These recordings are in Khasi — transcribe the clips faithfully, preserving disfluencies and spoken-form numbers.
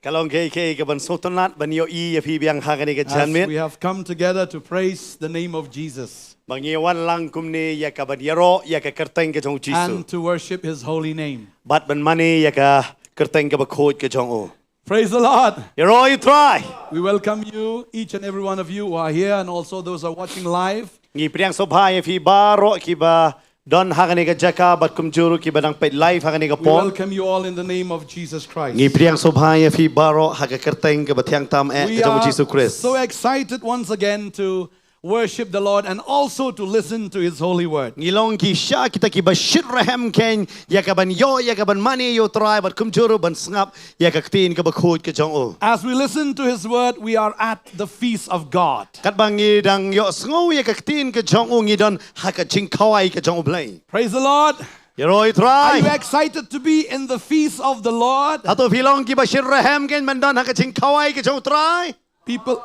Ka long kaei kaei kaban sngewtynnat ban ïohi ïa phi biang ha kane ka janmiet. As we have come together to praise the name of Jesus. Ba ngi wan lang kumne ïa kaban ïaroh ïa ka kyrteng ka jong u Jisu. And to worship his holy name. Bad ban mane ïa ka kyrteng kaba khuid ka jong u. Praise the Lord. Ïaroh ïa u Trai. We welcome you, each and every one of you who are here, and also those who are watching live. Ngi pdiang sngewbha ïa phi baroh kiba don ha kane ka jaka bad kumjuh ruh kiba dang peit live ha kane ka por. We welcome you all in the name of Jesus Christ. Ngi pdiang sngewbha ïa phi baroh ha ka kyrteng kaba thiang tam eh ka jong u Jisu Khrist. We are so excited once again to worship the Lord and also to listen to his holy word. Ngi long ki sha kita kiba shit rhem kein ïa kaban ïoh ïa kaban mane ïa u Trai bad kumjuh ruh ban sngap ïa ka ktien kaba khuid ka jong u. As we listen to his word, we are at the feast of God. Katba ngi dang ïohsngew ïa ka ktien ka jong u ngi don ha ka jingkhawai ka jong u Blei. Praise the Lord. Ïaroh ïa u Trai. Are you excited to be in the feast of the Lord? Hato phi long kiba shit rhem kein ban don ha ka jingkhawai ka jong u Trai? People,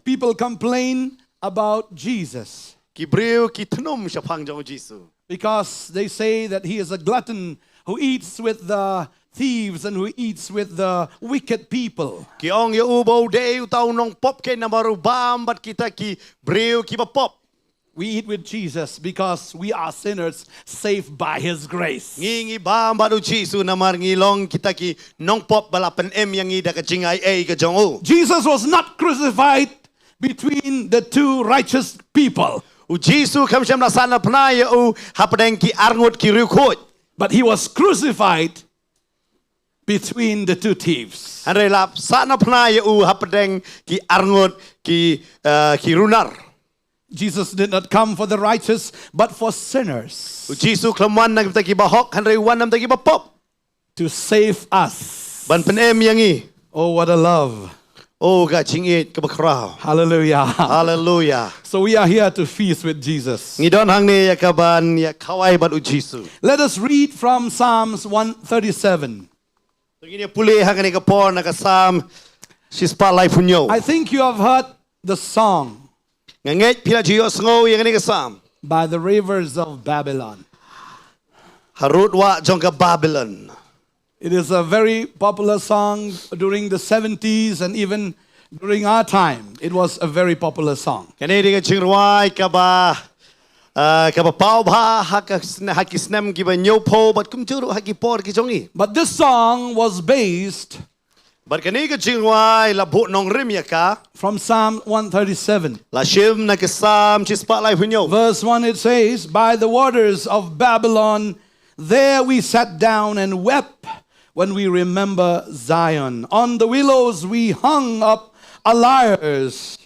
people complain about Jesus. Ki briew ki thnum shaphang jong u Jisu. Because they say that he is a glutton who eats with the thieves and who eats with the wicked people. Ki ong ïa u ba u dei uta u nongpop kein namar u bam bad kita ki briew kiba pop. We eat with Jesus because we are sinners saved by his grace. Ngi ngi bam bad u Jisu namar ngi long kita ki nongpop ba la pynim ïa ngi da ka jingai ei ka jong u. Jesus was not crucified between the two righteous people. U Jisu kam shym la sahnarphna ïa u hapdeng ki arngut ki riewkhuid. But he was crucified between the two thieves. Hynrei la sahnarphna ïa u hapdeng ki arngut ki, eh, ki runar. Jesus did not come for the righteous, but for sinners. U Jisu kam wan na kita kiba hok hynrei wan na kita kiba pop. To save us. Ban pynim ïa ngi. Oh, what a love. Oh, ka jingïeit kaba khraw. Hallelujah. Hallelujah. So we are here to feast with Jesus. Ngi don hangne ïa kaban ïakhawai bad u Jisu. Let us read from Psalms one thirty-seven. To ngin ïa pule ha kane ka por na ka Salm shispah laiphew hynñiew. I think you have heard the song. Nga ngeit phi la ju ïohsngew ïa kane ka Salm. By the rivers of Babylon. Harud wah jong ka Babylon. It is a very popular song during the seventies and even during our time. It was a very popular song. Kane dei ka jingrwai kaba, ah, kaba paw bha ha ka sne-, ha ki snem kiba hynñiewphew bad kumjuh ruh ha ki por ki jong ngi. But this song was based Bad kane ka jingrwai la buh nongrim ïa ka. From Psalm one thirty-seven. La shim na ka Salm shispah laiphew hynñiew. Verse one, it says, "By the waters of Babylon, there we sat down and wept when we remember Zion. On the willows we hung up our lyres."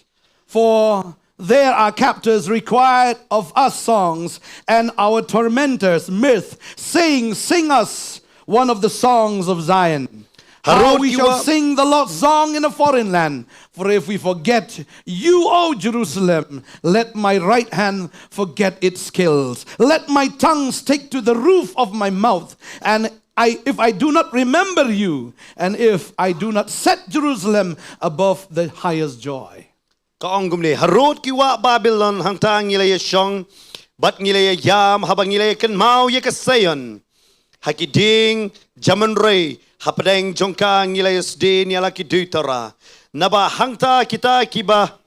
For there our captors required of us songs, and our tormentors mirth, saying, "Sing us one of the songs of Zion." How we shall sing the Lord's song in a foreign land. For if we forget you, O Jerusalem, let my right hand forget its skills. Let my tongue stick to the roof of my mouth, and I, if I do not remember you, and if I do not set Jerusalem above the highest joy. Ka ong kumne, harud ki wah Babylon hangta ngi la ïa shong, bad ngi la ïa ïam, haba ngi la ïa kynmaw ïa ka Sion. Ha ki dieng jaman rei, hapdeng jong ka ngi la ïa sdien ïa la ki duitara. Naba hangta kita kiba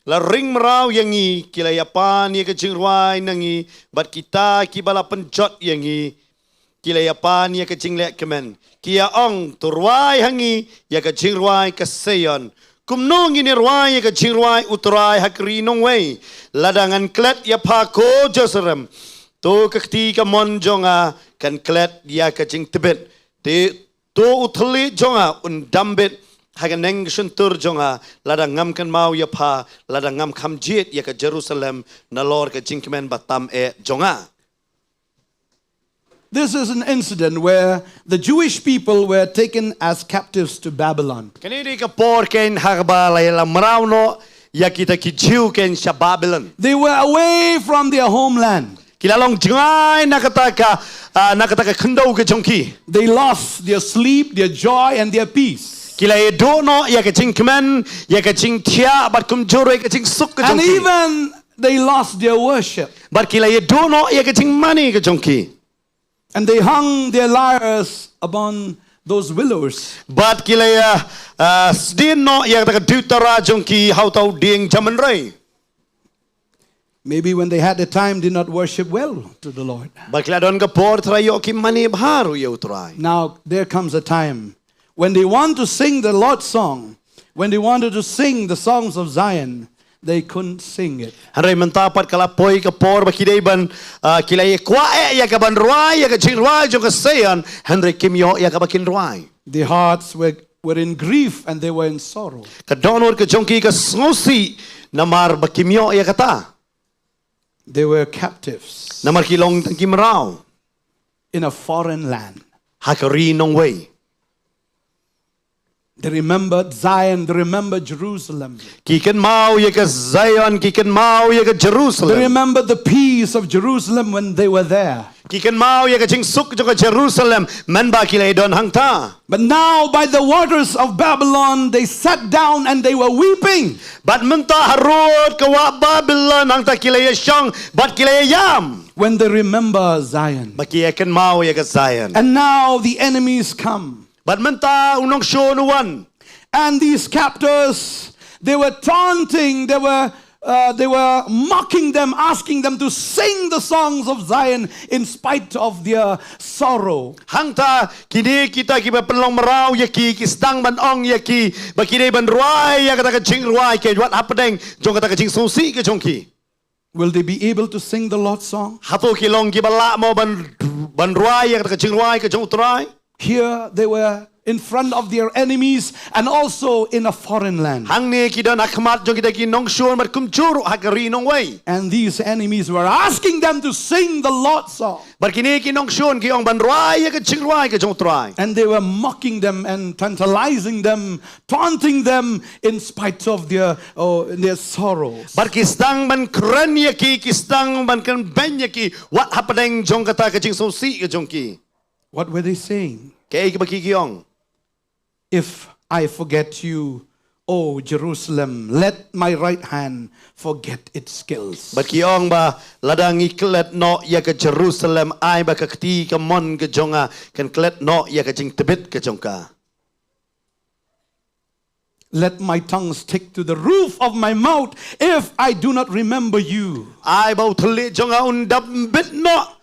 la ring mraw ïa ngi, ki la ïa pan ïa ka jingrwai na ngi, bad kita kiba la pynjot ïa ngi, ki la ïa pan ïa ka jingleh kmen. Ki ïa ong, to rwai ha ngi ïa ka jingrwai ka Sion. Kumno ngin ïa rwai ïa ka jingrwai U Trai ha ka ri nongwei? Lada ngan klet ïa pha ko Jerusalem, to ka kti kamon jong nga kan klet ïa ka jingtbit. Te to u thylliej jong nga un dambit ha ka neng ka shyntur jong nga, lada ngam kynmaw ïa pha, lada ngam kham jied ïa ka Jerusalem nalor ka jingkmen ba tam eh jong nga. This is an incident where the Jewish people were taken as captives to Babylon. Kane dei ka por kein haba la ïa la mraw noh ïa kita ki Jiw kein sha Babylon. They were away from their homeland. Ki la long jngai na kata ka, ah, na kata ka khyndew ka jong ki. They lost their sleep, their joy, and their peace. Ki la ïa duh noh ïa ka jingkmen, ïa ka jingthiah, bad kumjuh ruh ïa ka jingsuk ka jong ki. And even they lost their worship. Bad ki la ïa duh noh ïa ka jingmane ka jong ki. And they hung their lyres upon those willows. Bad ki la ïa, Ah, sdien noh ïa kata ka duh tara jong ki ha uta u dieng jaman rei. Maybe when they had the time, did not worship well to the Lord. Bad ki la don ka por, Trai, ïoh kim mane bha ruh ïa u Trai. Now there comes a time when they want to sing the Lord's song, when they wanted to sing the songs of Zion, they couldn't sing it. Hynrei mynta pat ka la poi ka por ba ki dei ban, ah, ki la ïa kwah eh ïa ka ban rwai ïa ka jingrwai jong ka Zion, hynrei kim ïoh ïa kaba kin rwai. Their hearts were, were in grief and they were in sorrow. Ka dohnud ka jong ki ka sngewsih namar ba kim ïoh ïa kata. They were captives Namar ki long tang ki mraw in a foreign land. Ha ka ri nongwei. They remembered Zion, they remembered Jerusalem. Ki kynmaw ïa ka Zion, ki kynmaw ïa ka Jerusalem. They remembered the peace of Jerusalem when they were there. Ki kynmaw ïa ka jingsuk jong ka Jerusalem mynba ki la don hangta. But now by the waters of Babylon they sat down and they were weeping. Bad mynta harud ka wah Babylon hangta ki la ïashong bad ki la ïam. When they remember Zion. Ba ki ïakynmaw ïa ka Zion. And now the enemies come. Bad mynta u nongshun u wan. And these captors, they were taunting, they were uh, they were mocking them, asking them to sing the songs of Zion in spite of their sorrow. Hangta kine kita kiba pynlong mraw ïa ki, ki sdang ban ong ïa ki ba ki dei ban rwai ïa kata ka jingrwai ka wat hapdeng jong kata ka jingsngewsih ka jong ki. Will they be able to sing the Lord's song? Hato ki long kiba lah mo ban, ban rwai ïa kata ka jingrwai ka jong u Trai? Here they were in front of their enemies and also in a foreign land. Hangne ki don ha khmat jong kita ki nongshun bad kumjuh ruh ha ka ri nongwei. And these enemies were asking them to sing the Lord's song. Bad kine ki nongshun ki ong ban rwai ïa ka jingrwai ka jong u Trai. And they were mocking them and tantalizing them, taunting them in spite of their, oh, their sorrows. Bad ki sdang ban kren ïa ki, ki sdang ban kren beiñ ïa ki wat hapdeng jong kata ka jingsngewsih ka jong ki. What were they saying? Kaei kaba ki ki ong? If I forget you, O Jerusalem, let my right hand forget its guilt. Bad ki ong ba lada ngi klet noh ïa ka Jerusalem, ai ba ka kti ka mon ka jong nga kan klet noh ïa ka jingtbit ka jong ka. Let my tongue stick to the roof of my mouth if I do not remember you. Ai ba u thylliej jong nga un dap mbit noh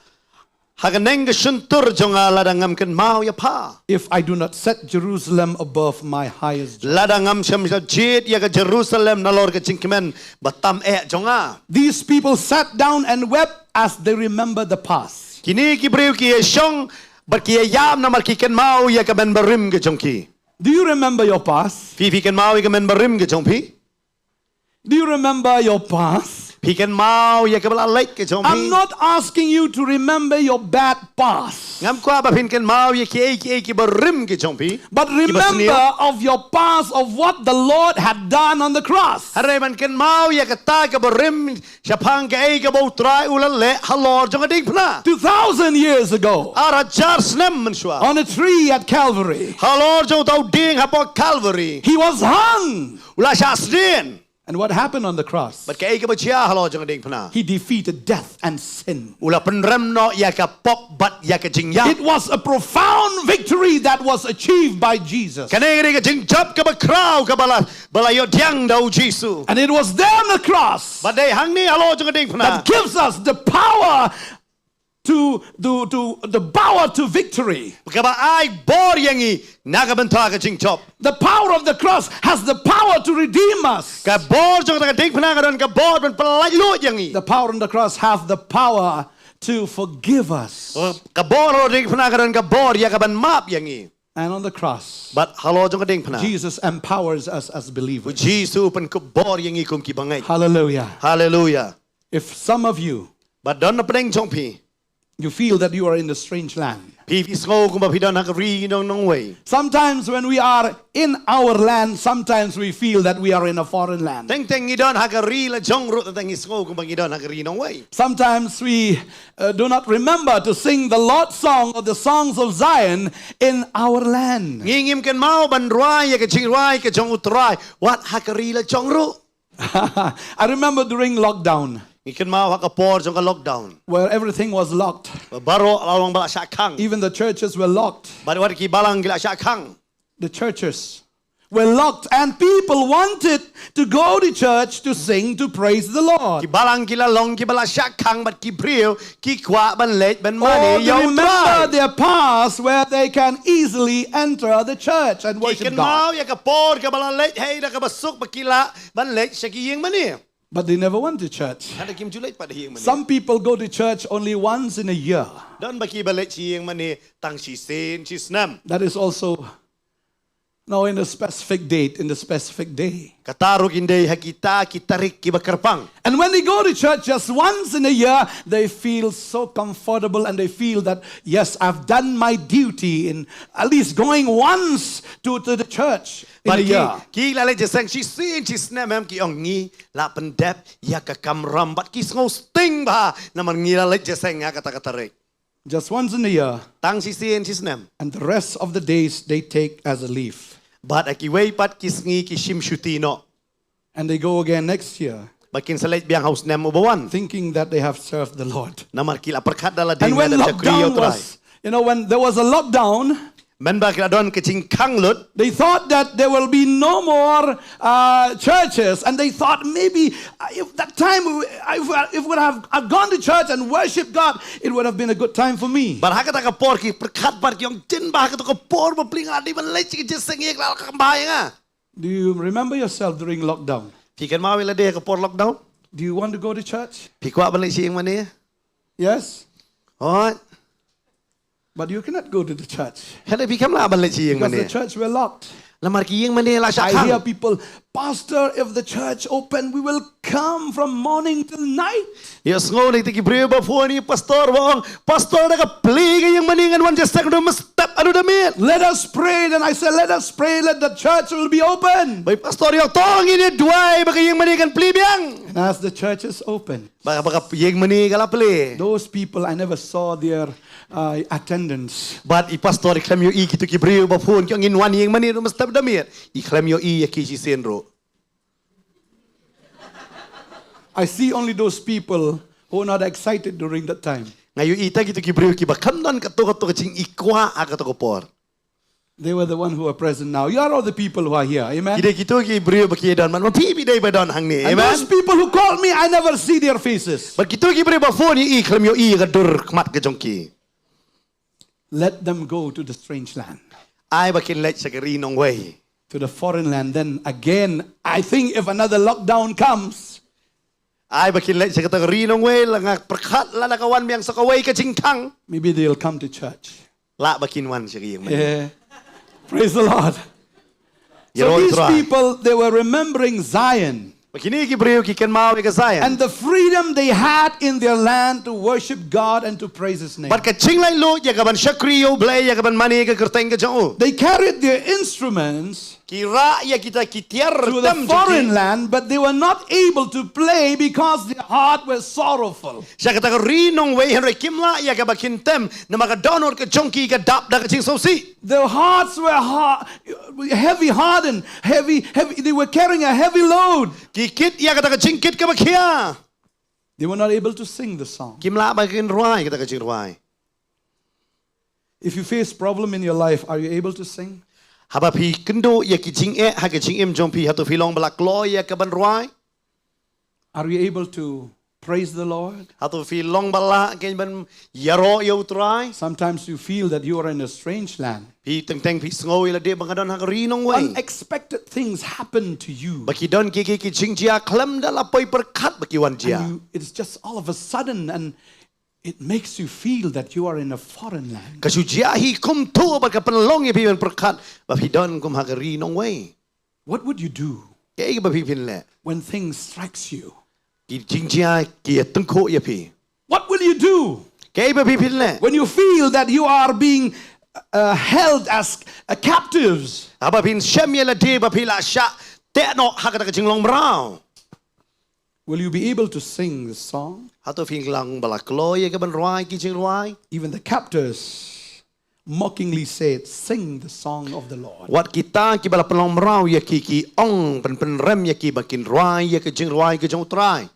ha ka neng ka shyntur jong nga lada ngam kynmaw ïa pha. If I do not set Jerusalem above my highest joy. Lada ngam shym shah jied ïa ka Jerusalem nalor ka jingkmen ba tam eh jong nga. These people sat down and wept as they remember the past. Kine ki briew ki ïa shong bad ki ïa ïam namar ki kynmaw ïa ka mynbarim ka jong ki. Do you remember your past? Phi phi kynmaw ïa ka mynbarim ka jong phi? Do you remember your past? Phi kynmaw ïa kaba la leit ka jong phi? I'm not asking you to remember your bad past. Ngam kwah ba phin kynmaw ïa kiei kiei kiba rim ka jong phi. But remember of your past of what the Lord had done on the cross. Hynrei ban kynmaw ïa kata kaba rim shaphang kaei kaba u Trai u la leh halor jong ka diengphna. Two thousand years ago. Ar hajar snem mynshuwa. On a tree at Calvary. Halor jong uta u dieng hapoh Calvary. He was hung. U la shah sdien. And what happened on the cross? Bad kaei kaba jia halor jong ka diengphna? He defeated death and sin. U la pynrem noh ïa ka pop bad ïa ka jingïap. It was a profound victory that was achieved by Jesus. Kane ka dei ka jingjop kaba khraw kaba la ba la ïoh pdiang da u Jisu. And it was there on the cross. Bad dei hangne halor jong ka diengphna. That gives us the power to, to, to the power to victory. Kaba ai bor ïa ngi na ka bynta ka jingjop. The power of the cross has the power to redeem us. Ka bor jong ka diengphna ka don ka bor ban pyllait luid ïa ngi. The power on the cross have the power to forgive us. Ka bor halor diengphna ka don ka bor ïa ka ban map ïa ngi. And on the cross, bad halor jong ka diengphna, Jesus empowers us as believers. U Jisu u pynkup bor ïa ngi kum ki bangeit. Hallelujah. Hallelujah. If some of you, bad don na pdeng jong phi, you feel that you are in a strange land. Phi phi sngew kumba phi don ha ka ri nong nongwei. Sometimes when we are in our land, sometimes we feel that we are in a foreign land. Teng teng ngi don ha ka ri la jong ruh, teng teng ngi sngew kumba ngi don ha ka ri nongwei. Sometimes we uh, do not remember to sing the Lord's song or the songs of Zion in our land. Ngi ngim kynmaw ban rwai ïa ka jingrwai ka jong u Trai wat ha ka ri la jong ruh. I remember during lockdown. Ngi kynmaw ha ka por jong ka lockdown. Where everything was locked. Ba baroh la long ba la shah khang. Even the churches were locked. Bad wat ki balang ki la shah khang. The churches were locked, and people wanted to go to church to sing, to praise the Lord. Ki balang ki la long kiba la shah khang, bad ki briew ki kwah ban leit ban mane ïa U Trai. Or to remember their past, where they can easily enter the church and worship God. Ki kynmaw ïa ka por kaba la leit hei da kaba suk ba ki lah ban leit sha ki ïing mane. But they never went to church. Hynrei kim ju leit pat ha ïing mane. Some people go to church only once in a year. Don ba kiba leit sha ïing mane tang shisien shisnem. That is also now in a specific date, in the specific day. Kata ruh kin dei ha kita ki tarik kiba kyrpang. And when they go to church just once in a year, they feel so comfortable and they feel that, "Yes, I've done my duty in at least going once to, to the church in a year." Bad ki, ki la leit jingïaseng shisien shisnem, em, ki ong, ngi la pyndep ïa ka kamram, bad ki sngew sting bha namar ngi la leit jingïaseng ha kata ka tarik. Just once in a year. Tang shisien shisnem. And the rest of the days they take as a leave. Bad ha kiwei pat ki sngi ki shim shuti noh. And they go again next year. Bad kin sa leit biang ha u snem uba wan. Thinking that they have served the Lord. Namar ki la pyrkhat da lade ba ki la shakri ïa U Trai. And when lockdown was, you know, when there was a lockdown, mynba ki la don ka jingkhang lut, they thought that there will be no more, uh, churches, and they thought maybe, uh, if that time we, if, if we would have, uh, gone to church and worshiped God, it would have been a good time for me. Bad ha kata ka por ki pyrkhat bad ki ong, tang ba ha kata ka por ba plie nga la dei ban leit sha ka jingïaseng, ïa ka la kam bha ïa nga. Do you remember yourself during lockdown? Phi kynmaw ïa lade ha ka por lockdown? Do you want to go to church? Phi kwah ban leit sha ïing mane? Yes? Hooid. But you cannot go to the church. Hynrei phi khlem lah ban leit sha ïing mane. Because the church were locked. Namar ki ïing mane la shah khang. I hear people, "Pastor, if the church open, we will come from morning till night." Ïa sngew na kita ki briew ba phone ïa u pastor ba ong, "Pastor, da ka plie ka ïing mane ngan wan jingïaseng naduh mynstep haduh da miet." Let us pray. Then I said, "Let us pray, let the church will be open." Bad u pastor ïa ong, "To ngin ïa duwai ba ka ïing mane kan plie biang." And as the church is open, Ba, ba ka ïing mane ka la plie. Those people, I never saw their, uh, attendance. Bad i pastor i khlem ïohi kito ki briew ba phone ki ong ngin wan ïing mane naduh mynstep da miet. I khlem ïohi ïa ki shisien ruh. I see only those people who are not excited during that time. Nga ïohi tang kito ki briew kiba khlem don kato kato ka jingkwah ha kato ka por. They were the one who are present now. You are all the people who are here. Amen. Ki dei kito ki briew ba ki don man, ma phi, phi dei ba don hangne. Amen. And those people who called me, I never see their faces. Bad kito ki briew ba phone ïa i, khlem ïohi ïa ka dur khmat ka jong ki. Let them go to the strange land. Ai ba kin leit sha ka ri nongwei. To the foreign land. Then again, I think if another lockdown comes, ai ba kin leit sha kata ka ri nongwei, la nga pyrkhat lada ka wan biang sa kawei ka jingkhang, maybe they'll come to church. Lah ba kin wan sha ka ïing mane. Yeah. Praise the Lord. Ïaroh ïa U Trai. So these people, they were remembering Zion. Ba kine ki briew ki kynmaw ïa ka Zion. And the freedom they had in their land to worship God and to praise His name. Bad ka jinglaitluid ïa kaban shakri ïa U Blei, ïa kaban mane ïa ka kyrteng ka jong U. They carried their instruments Ki rah ïa kita ki tiar tem jong ki to the foreign land, but they were not able to play because their heart was sorrowful. Sha kata ka ri nongwei, hynrei kim lah ïa kaba kin tem namar ka dohnud ka jong ki ka dap da ka jingsngewsih. Their hearts were ha-, heavy hardened, heavy, heavy. They were carrying a heavy load. Ki kit ïa kata ka jingkit kaba khia. They were not able to sing the song. Kim lah ba kin rwai kata ka jingrwai. If you face problem in your life, are you able to sing? Haba phi kynduh ïa ki jingeh ha ka jingim jong phi, hato phi long ba la kloi ïa kaban rwai? Are you able to praise the Lord? Hato phi long ba la kein ban ïaroh ïa U Trai? Sometimes you feel that you are in a strange land. Phi teng teng phi sngew ïa lade ba nga don ha ka ri nongwei. Unexpected things happen to you. Ba ki don ki, ki, ki jingjia khlem da la poi pyrkhat ba ki wan jia. And you, it's just all of a sudden, and it makes you feel that you are in a foreign land. Ka shu jia hi kumto bad ka pynlong ïa phi ban pyrkhat ba phi don kum ha ka ri nongwei. What would you do Kaei ba phi phin leh when things strikes you? Ki jingjia ki ïa tyngkhuh ïa phi. What will you do Kaei ba phi phin leh when you feel that you are being, uh, held as, uh, captives? Haba phin shem ïa lade ba phi la shah teh noh ha kata ka jinglong mraw. Will you be able to sing the song? Hato phin long ba la kloi ïa kaban rwai ki jingrwai? Even the captors mockingly said, "Sing the song of the Lord." Wat kita kiba la pynlong mraw ïa ki, ki ong, pyn, pynrem ïa ki ba kin rwai ïa ka jingrwai ka jong U Trai.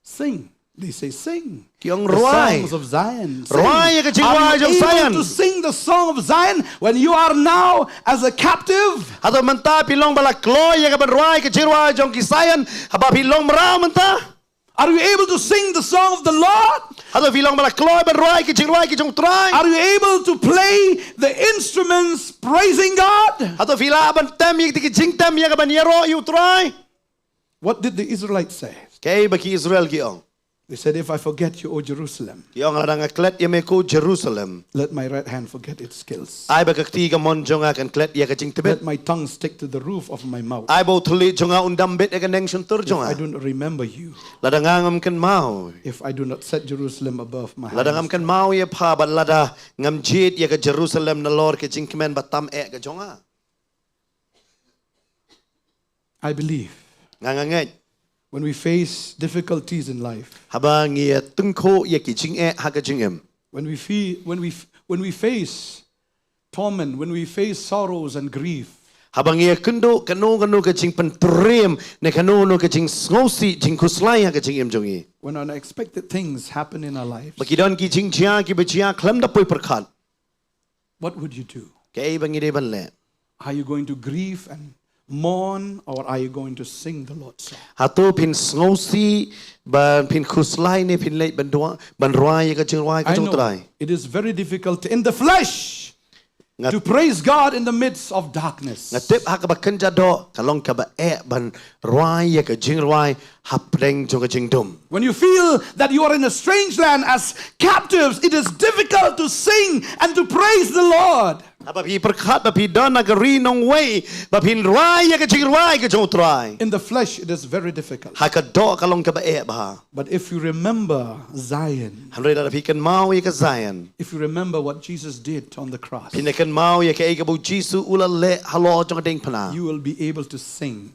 Sing. They say, "Sing the songs of Zion." Sing. Rwai ïa ka jingrwai jong Zion. Are you able to sing the song of Zion when you are now as a captive? Hato mynta phi long ba la kloi ïa ka ban rwai ka jingrwai jong ki Zion haba phi long mraw mynta? Are you able to sing the song of the Lord? Hato phi long ba la kloi ban rwai ka jingrwai ka jong U Trai? Are you able to play the instruments praising God? Hato phi lah ban tem ïa ki jingtem ïa ka ban ïaroh ïa U Trai? What did the Israelites say? Kaei ba ki Israel ki ong? They said, "If I forget you, O Jerusalem, ki ong, lada nga klet ïa me ko Jerusalem, let my right hand forget its skills. Ai ba ka kti kamon jong nga kan klet ïa ka jingtbit. Let my tongue stick to the roof of my mouth. Ai ba u thylliej jong nga un dam bit ïa ka neng shyntur jong nga. If I do not remember you, lada nga ngam kynmaw. If I do not set Jerusalem above my highest." Lada ngam kynmaw ïa pha bad lada ngam jied ïa ka Jerusalem nalor ka jingkmen ba tam eh ka jong nga. I believe. Nga nga ngeit. When we face difficulties in life, haba ngi ïa tyngkhuh ïa ki jingeh ha ka jingim. When we feel, when we f-, when we face torment, when we face sorrows and grief, haba ngi ïa kynduh kano kano ka jingpyntriem ne kano kano ka jingsngewsih jingkhuslai ha ka jingim jong ngi. When unexpected things happen in our lives, ba ki don ki jingjia kiba jia khlem da poi pyrkhat. What would you do? Kaei ba ngi dei ban leh? Are you going to grieve and mourn, or are you going to sing the Lord's song? Hato phin sngewsih, ba phin khuslai ne phin leit ban dua, ban rwai ïa ka jingrwai ka jong U Trai? I know it is very difficult in the flesh to praise God in the midst of darkness. Nga tip ha kaba kynja doh ka long kaba eh ban rwai ïa ka jingrwai hapdeng jong ka jingdum. When you feel that you are in a strange land as captives, it is difficult to sing and to praise the Lord. Haba phi pyrkhat ba phi don ha ka ri nongwei ba phin rwai ïa ka jingrwai ka jong U Trai. In the flesh, it is very difficult. Ha ka doh ka long kaba eh bha. But if you remember Zion, hynrei lada phi kynmaw ïa ka Zion, if you remember what Jesus did on the cross, phin ïa kynmaw ïa kaei kaba u Jisu u la leh halor jong ka diengphna, you will be able to sing.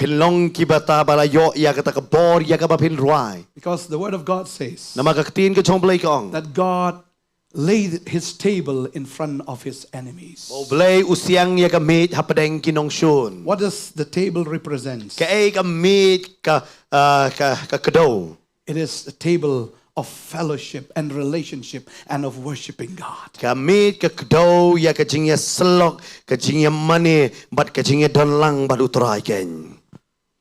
Phin long kiba ta ba la ïoh ïa kata ka bor ïa kaba phin rwai. Because the word of God says, namar ka ktien ka jong U Blei ka ong, that God laid his table in front of his enemies. Ba U Blei u siang ïa ka miej hapdeng ki nongshun. What does the table represent? Kaei ka miej ka, ah, ka, ka kdew? It is a table of fellowship and relationship and of worshiping God. Ka miej ka kdew ïa ka jingïasyllok, ka jingïamane bad ka jingïadonlang bad U Trai keiñ.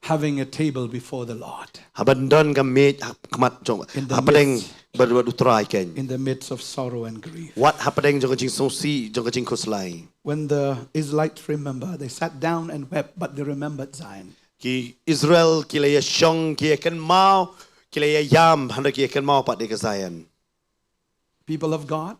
Having a table before the Lord. Haba don ka miej ha khmat jong, hapdeng bad, bad U Trai keiñ. In the midst of sorrow and grief. Wat hapdeng jong ka jingsngewsih, jong ka jingkhuslai. When the Israelites remember, they sat down and wept, but they remembered Zion. Ki Israel ki la ïa shong, ki ïa kynmaw, ki la ïa ïam, hynrei ki ïa kynmaw pat ïa ka Zion. People of God,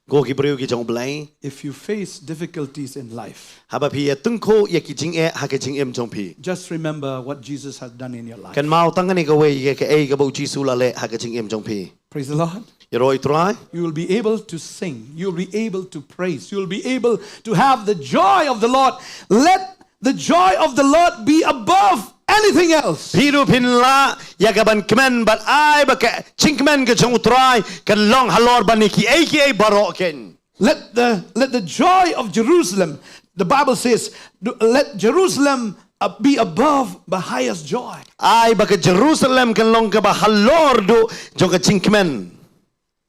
ko ki briew ki jong U Blei, if you face difficulties in life, haba phi ïa tyngkhuh ïa ki jingeh ha ka jingim jong phi, just remember what Jesus has done in your life. Kynmaw tang kane kawei ïa kaei kaba u Jisu u la leh ha ka jingim jong phi. Praise the Lord. Ïaroh ïa U Trai. You will be able to sing. You will be able to praise. You will be able to have the joy of the Lord. Let the joy of the Lord be above anything else. Phi ruh phin lah ïa ka ban kmen bad ai ba ka jingkmen ka jong U Trai kan long halor ban ïa kiei kiei baroh keiñ. Let the, let the joy of Jerusalem, the Bible says, do, let Jerusalem, uh, be above the highest joy. Ai ba ka Jerusalem kan long kaba halor duh jong ka jingkmen.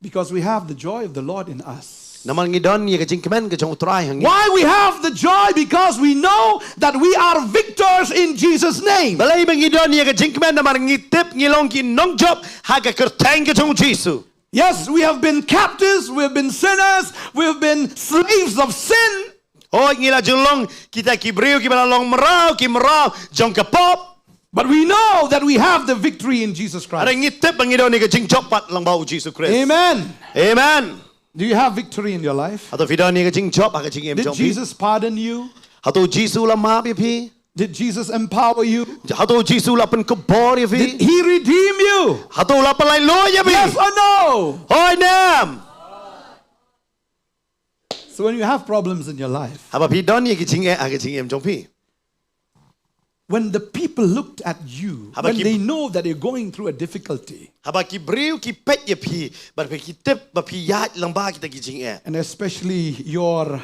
Because we have the joy of the Lord in us. Namar ngi don ïa ka jingkmen ka jong U Trai ha ngi. Why we have the joy? Because we know that we are victors in Jesus' name. Balei ba ngi don ïa ka jingkmen? Namar ngi tip ngi long ki nongjop ha ka kyrteng ka jong U Jisu. Yes, we have been captives, we have been sinners, we have been slaves of sin. Hooid, ngi la ju long kita ki briew kiba la long mraw, ki mraw jong ka pop. But we know that we have the victory in Jesus Christ. Hynrei ngi tip ba ngi don ïa ka jingjop pat lyngba U Jisu Khrist. Amen. Amen. Do you have victory in your life? Hato phi don ïa ka jingjop ha ka jingim jong phi? Did Jesus pardon you? Hato U Jisu u la map ïa phi? Did Jesus empower you? Hato U Jisu u la pynkupbor ïa phi? Did he redeem you? Hato u la pynlait luid ïa phi? Yes or no? Hooid ne em? So when you have problems in your life, haba phi don ïa ki jingeh ha ka jingim jong phi, when the people looked at you, when they know that you're going through a difficulty, haba ki briew ki peit ïa phi, bad phi ki tip ba phi ïaid lyngba kita ki jingeh, and especially your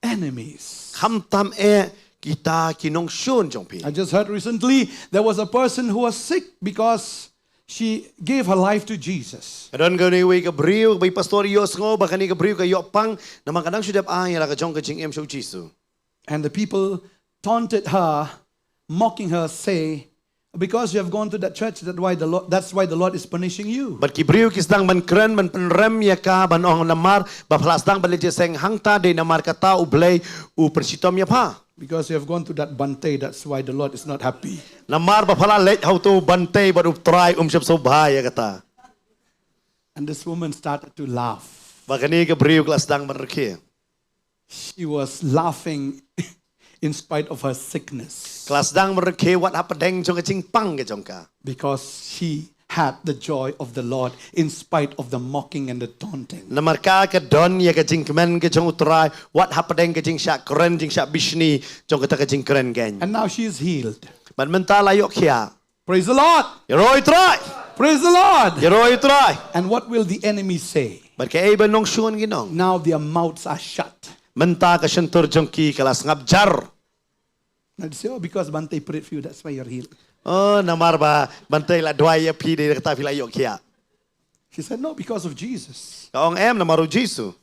enemies. Khamtam eh kita ki nongshun jong phi. I just heard recently there was a person who was sick because She gave her life to Jesus. Ka don kane kawei ka briew, ba i pastor ïohsngew ba kane ka briew ka ïoh pang namar ka dang shu dep ai ïa la ka jong ka jingim sha u Jisu. And the people taunted her, mocking her, say, "Because you have gone to that church, that why the Lord, that's why the Lord is punishing you." Bad ki briew ki sdang ban kren, ban pynrem ïa ka, ban ong namar ba pha la sdang ban leit jingïaseng hangta, dei namar kata U Blei u pynshitom ïa pha. "Because you have gone to that Bhante, that's why the Lord is not happy." Namar ba pha la leit ha uto u Bhante, bad U Trai um shym sngewbha ïa kata. And this woman started to laugh. Bad kane ka briew ka la sdang ban rakhe. She was laughing in spite of her sickness. Ka la sdang ban rakhe wat hapdeng jong ka jingpang ka jong ka. Because she had the joy of the Lord in spite of the mocking and the taunting. Namar ka ka don ïa ka jingkmen ka jong U Trai, wat hapdeng ka jingshah kren, jingshah bishni jong kata ka jingkren kein. And now she is healed. Bad mynta la ïoh khiah. Praise the Lord. Ïaroh ïa U Trai. Praise the Lord. Ïaroh ïa U Trai. And what will the enemy say? Bad kaei ba nongshun kin ong? Now their mouths are shut. Mynta ka shyntur jong ki ka la sngap jar. Now they say, "Oh, because Bhante prayed for you, that's why you're healed." Oh, namar ba Bhante la duwai ïa phi, dei kata phi la ïoh khiah. She said, "No, because of Jesus. Ka ong, em, namar u Jisu.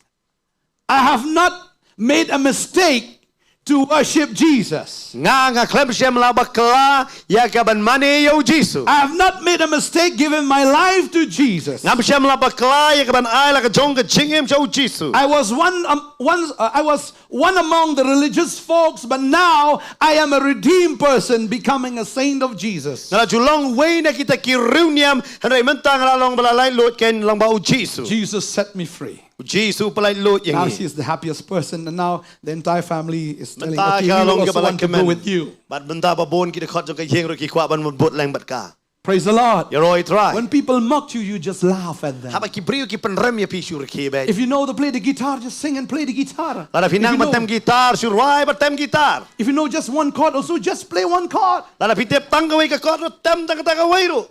I have not made a mistake to worship Jesus. Nga, nga khlem shym la bakla ïa ka ban mane ïa u Jisu. I have not made a mistake giving my life to Jesus. Ngam shym la bakla ïa ka ban ai la ka jong ka jingim sha u Jisu. I was one, um, one uh, I was one among the religious folks, but now I am a redeemed person, becoming a saint of Jesus." Nga la ju long wei na kita ki riewniam, hynrei mynta nga la long ba la laitluid kein lyngba u Jisu. Jesus set me free. U Jisu u pyllait luid ïa ngi. Now she is the happiest person, and now the entire family is telling, Mynta "Okay, ka we long also kaba la want to go kmen. With you." Bad mynta ba bun ki dkhot jong ka ïing ruh ki kwah ban bud lem bad ka. Praise the Lord. Ïaroh ïa U Trai. When people mock you, you just laugh at them. Haba ki briew ki pynrem ïa phi, shu rakhe beit. If you know to play the guitar, just sing and play the guitar. Lada phi nang ban tem guitar, shu rwai bad tem guitar. If you know just one chord, also just play one chord. Lada phi tip tang kawei ka chord ruh, tem tang kata kawei ruh.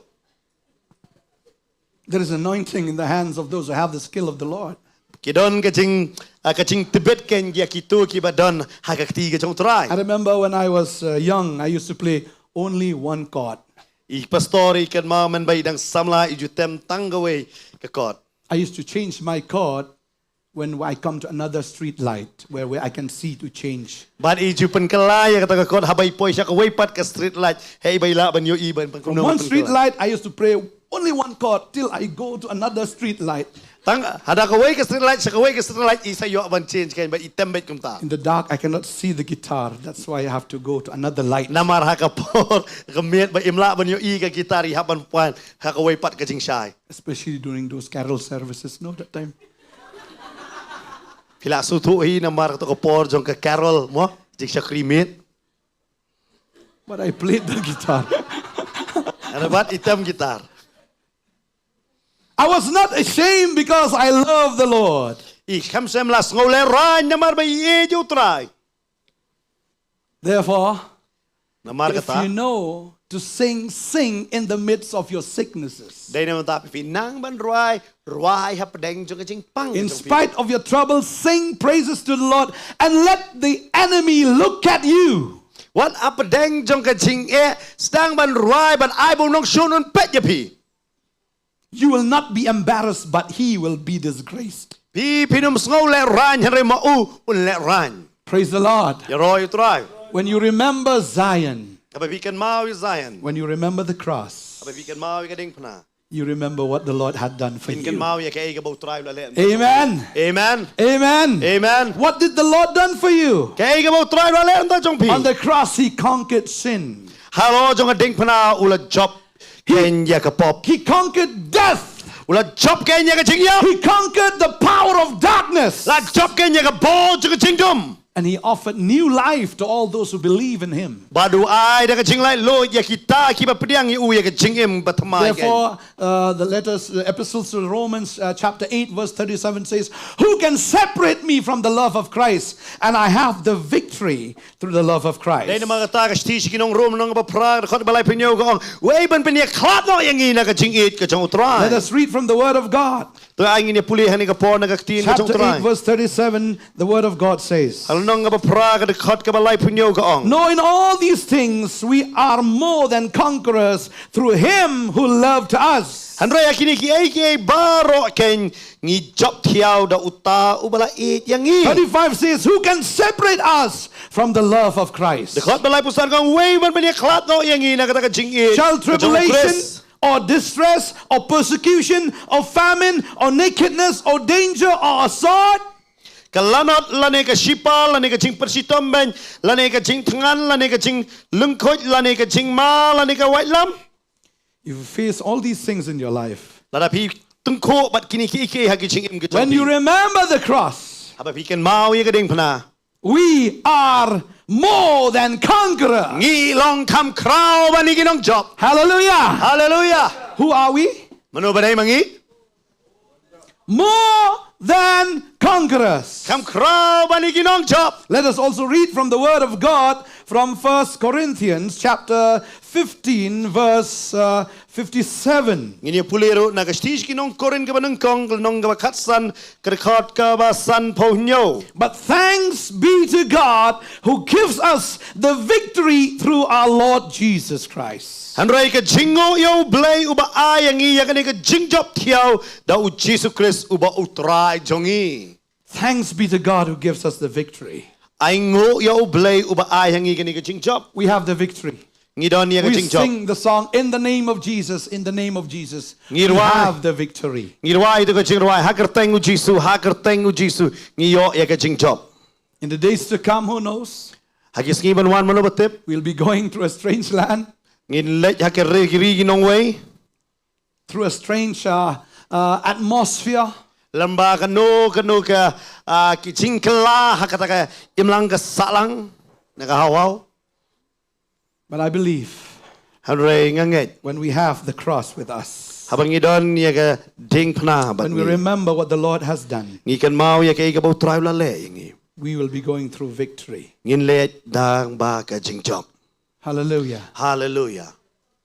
There is anointing in the hands of those who have the skill of the Lord. Ki don ka jing, ah, ka jingtbit kein ïa kito kiba don ha ka kti ka jong U Trai. I remember when I was uh, young, I used to play only one chord. I pastor i kynmaw mynba i dang samla i ju tem tang kawei ka chord. I used to change my chord when I come to another street light where, where I can see to change. Bad i ju pynkylla ïa kata ka chord haba i poi sha kawei pat ka street light, hei ba i lah ban ïohi ban pynkylla. From one street light, I used to play only one chord till I go to another street light. Tang hada kawei ka street light sha kawei ka street light i sa ïoh ban change kein, ba i tem beit kumta. In the dark, I cannot see the guitar. That's why I have to go to another light. Namar ha ka por ka miet ba im lah ban ïohi ka guitar, i hap ban pan ha kawei pat ka jingshai. Especially during those carol services, no, that time. Phi lah sngewthuh hi namar kato ka por jong ka carol mo, jingshakri miet. But I played the guitar. Hynrei bad i tem guitar. I was not ashamed because I love the Lord. I khlem shym la sngew lehraiñ namar ba i ïeit ïa U Trai. Therefore, Namar if kata, you know to sing, sing in the midst of your sicknesses. Dei na mynta phi nang ban rwai, rwai hapdeng jong ka jingpang. In spite of your trouble, sing praises to the Lord and let the enemy look at you. Wat hapdeng jong ka jingeh, sdang ban rwai, ban ai ba u nongshun un peit ïa phi. You will not be embarrassed, but he will be disgraced. Phi, phin ym sngew lehraiñ, hynrei ma u un lehraiñ. Praise the Lord. Ïaroh ïa U Trai. When you remember Zion, Haba phi kynmaw ïa Zion. When you remember the cross, Haba phi kynmaw ïa ka diengphna. You remember what the Lord had done for you. Phin kynmaw ïa kaei kaba U Trai u la leh. Amen. Amen. Amen. Amen. What did the Lord done for you? Kaei kaba U Trai u la leh na ka bynta jong phi. On the cross, he conquered sin. Halor jong ka diengphna u la jop kein ïa ka pop. He conquered death. U la jop kein ïa ka jingïap. He conquered the power of darkness. La jop kein ïa ka bor jong ka jingdum. And he offered new life to all those who believe in him. Bad u ai da ka jinglaitluid ïa kita kiba pdiang ïa u ïa ka jingim bathymmai. Therefore, uh, the letters, the epistles to the Romans, uh, chapter eight, verse thirty-seven says, "Who can separate me from the love of Christ?" And I have the victory. victory through the love of Christ. Dei namar kata ka shithi sha ki nong Rom lynnong kaba phra ka dkhot kaba laiphew hynñiew ka ong, u ei ban pynïakhlad noh ïa ngi na ka jingïeit ka jong U Trai. Let us read from the word of God. To ai ngin ïa pule hangne ka por na ka ktien ka jong U Trai. Chapter eight, verse thirty-seven, the word of God says, lynnong kaba phra ka dkhot kaba laiphew hynñiew ka ong, "No, in all these things we are more than conquerors through him who loved us." Hynrei ha kine kiei kiei baroh kein ngi jop thiaw da uta uba la ïeit ïa ngi. Thirty-five says, "Who can separate us from the love of Christ? Dkhot ba laiphew san ka ong, u ei ban pynïakhlad noh ïa ngi na kata ka jingïeit ka jong U Khrist? Shall tribulation or distress or persecution or famine or nakedness or danger or a sword?" Ka lanot lane ka shipa lane ka jingpyrshitom beiñ lane ka jingthngan lane ka jinglyngkhuit lane ka jingma lane ka waitlam. If you face all these things in your life, lada phi tyngkhuh bad kine kiei kiei ha ki jingim ki jong phi, when you remember the cross, haba phi kynmaw ïa ka diengphna, we are more than conqueror. Ngi long kham khraw ban ïa ki nongjop. Hallelujah. Hallelujah. Who are we? Mano ba dei ma ngi? More than conquerors. Kham khraw ban ïa ki nongjop. Let us also read from the word of God from First Corinthians chapter fifteen, verse, uh, fifty-seven. Ngin ïa pule ruh na ka shithi sha ki nong Korinth kaba nyngkong, ka lynnong kaba khatsan, ka dkhot kaba sanphew hynñiew. But thanks be to God who gives us the victory through our Lord Jesus Christ. Hynrei ka jingnguh ïa U Blei uba ai ïa ngi ïa kane ka jingjop thiaw da U Jisu Khrist uba U Trai jong ngi. Thanks be to God who gives us the victory. Ai nguh ïa U Blei uba ai ha ngi kane ka jingjop. We have the victory. Ngi don ïa ka jingjop. We sing the song, "In the name of Jesus, in the name of Jesus, we have the victory." Ngi rwai ïa ka jingrwai, "Ha kyrteng U Jisu, ha kyrteng U Jisu, ngi ïoh ïa ka jingjop." In the days to come, who knows? Ha ki sngi ban wan mano ba tip. We'll be going to a strange land. Ngin leit ha ka ri, ki ri ki nongwei. Through a strange, uh, uh, atmosphere. Lyngba kano kano ka, uh, ki jingkylla ha kata ka imlang ka sahlang na ka haw haw. But I believe, hynrei nga ngeit, when we have the cross with us, haba ngi don ïa ka diengphna bad ngi, when we remember what the Lord has done, ngi kynmaw ïa kaei kaba U Trai u la leh ïa ngi, we will be going through victory. Ngin leit tang ba ka jingjop. Hallelujah. Hallelujah.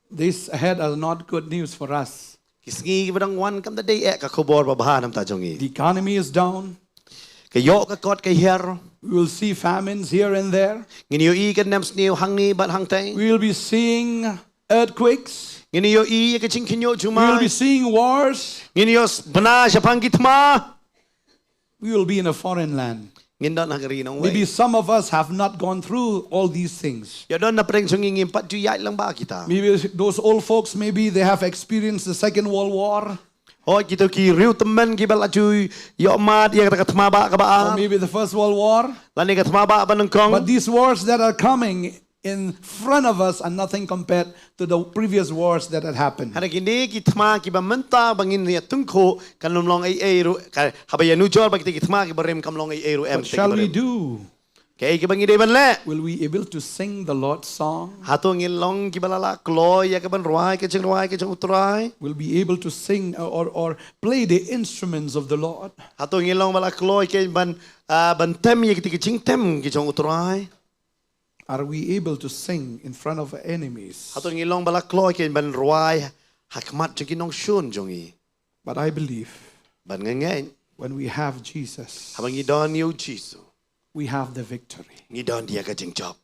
This ahead are not good news for us. Ki sngi kiba dang wan kam da dei eh ka khubor ba bha namar jong ngi. The economy is down. Ka ïoh ka kot ka hiar. We will see famines here and there. Ngin ïohi ka nemsniew hangne bad hangtei. We will be seeing earthquakes. Ngin ïohi ïa ka jingkhynñiuh jumai. We will be seeing wars. Ngin ïoh bna shaphang ki thma. We will be in a foreign land. Ngin don ha ka ri nongwei. Maybe some of us have not gone through all these things. Ïoh don na pdeng jong ngi ngim pat ju ïaid lang bad kita. Maybe those old folks, maybe they have experienced the Second World War. Hooid, kito ki riewtymmen kiba la ju ïoh mad ïa kata ka thma bah kaba ar. Or maybe the First World War. Lane ka thma bah ba nyngkong. But these wars that are coming in front of us are nothing compared to the previous wars that had happened. Hynrei kine ki thma kiba mynta ba ngin ïa tyngkhuh kan ym long ei ei ruh, ka, haba ïa nujor bad kita ki thma kiba rim kam long ei ei ruh em. What shall we do? Kaei kaba ngi dei ban leh? Will we able to sing the Lord's song? Hato ngin long kiba la lah kloi ïa ka ban rwai ka jingrwai ka jong U Trai? Will be able to sing, uh, or, or play the instruments of the Lord? Hato ngin long ba la kloi kein ban, ah, ban tem ïa kita ki jingtem ki jong U Trai? Are we able to sing in front of our enemies? Hato ngin long ba la kloi kein ban rwai ha khmat jong ki nongshun jong ngi? But I believe, bad nga ngeit, when we have Jesus, haba ngi don ïa U Jisu, we have the victory. Ngi don ïa ka jingjop.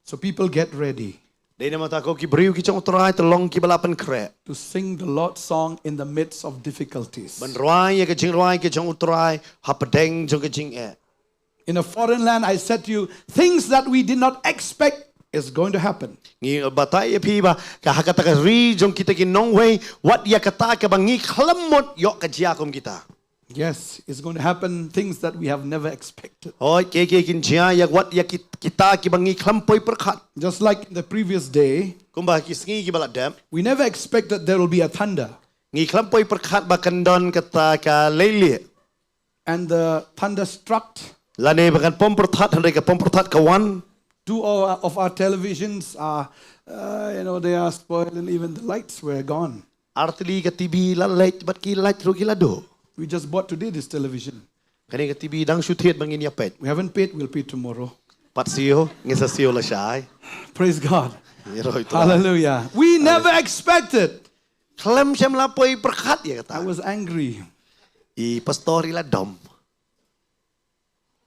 So people, get ready. Dei namar kata ko ki briew ki jong U Trai, to long kiba la pynkhreh to sing the Lord's song in the midst of difficulties. Ban rwai ïa ka jingrwai ka jong U Trai hapdeng jong ka jingeh. In a foreign land, I said to you, things that we did not expect is going to happen. Ngi batai ïa phi ba ka ha kata ka ri jong kita ki nongwei, wat ïa kata kaba ngi khlem mut ïoh ka jia kum kita. Yes, it's going to happen, things that we have never expected. Hooid, kiei kiei kin jia ïa wat ïa ki, kita kiba ngi khlem poi pyrkhat. Just like the previous day, kumba ki sngi kiba la dep, we never expected there will be a thunder. Ngi khlem poi pyrkhat ba kan don kata ka leilieh. And the thunder struck. Lane ba kan pom pyrthat, hynrei ka pom pyrthat ka wan. Two of our, of our televisions are, uh, you know, they are spoiled and even the lights were gone. Ar tylli ka T V la leit bad ki light ruh ki la duh. We just bought today this television. Kane ka T V dang shu thied ba ngin ïa peit. We haven't paid, we'll pay tomorrow. Pat siew, ngin sa siew lashai. Praise God. Ïaroh ïa u Trai. Hallelujah. We never expected. Khlem shym la poi pyrkhat ïa I kata. Was angry. I pastor i la dom.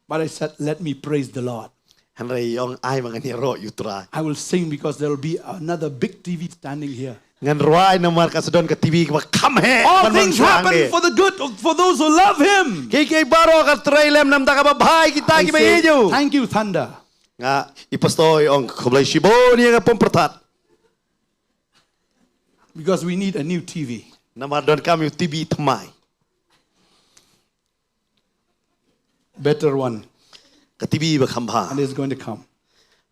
But I said, let me praise the Lord. Hynrei i ong ai ma ngan ïaroh ïa u Trai. I will sing because there will be another big T V standing here. Ngan rwai namar ka sa don ka T V kaba kham heh. All things happen for the good for those who love Him. Kiei kiei baroh ka trei lem namar kaba bha ïa kita kiba ïeit ïa u. Thank you, thunder. Nga, i pastor i ong khublei shibun ïa nga pom pyrthat. Because we need a new T V. Namar donkam ïa u T V thymmai. Better one. Ka T V ba kham bha. And it's going to come.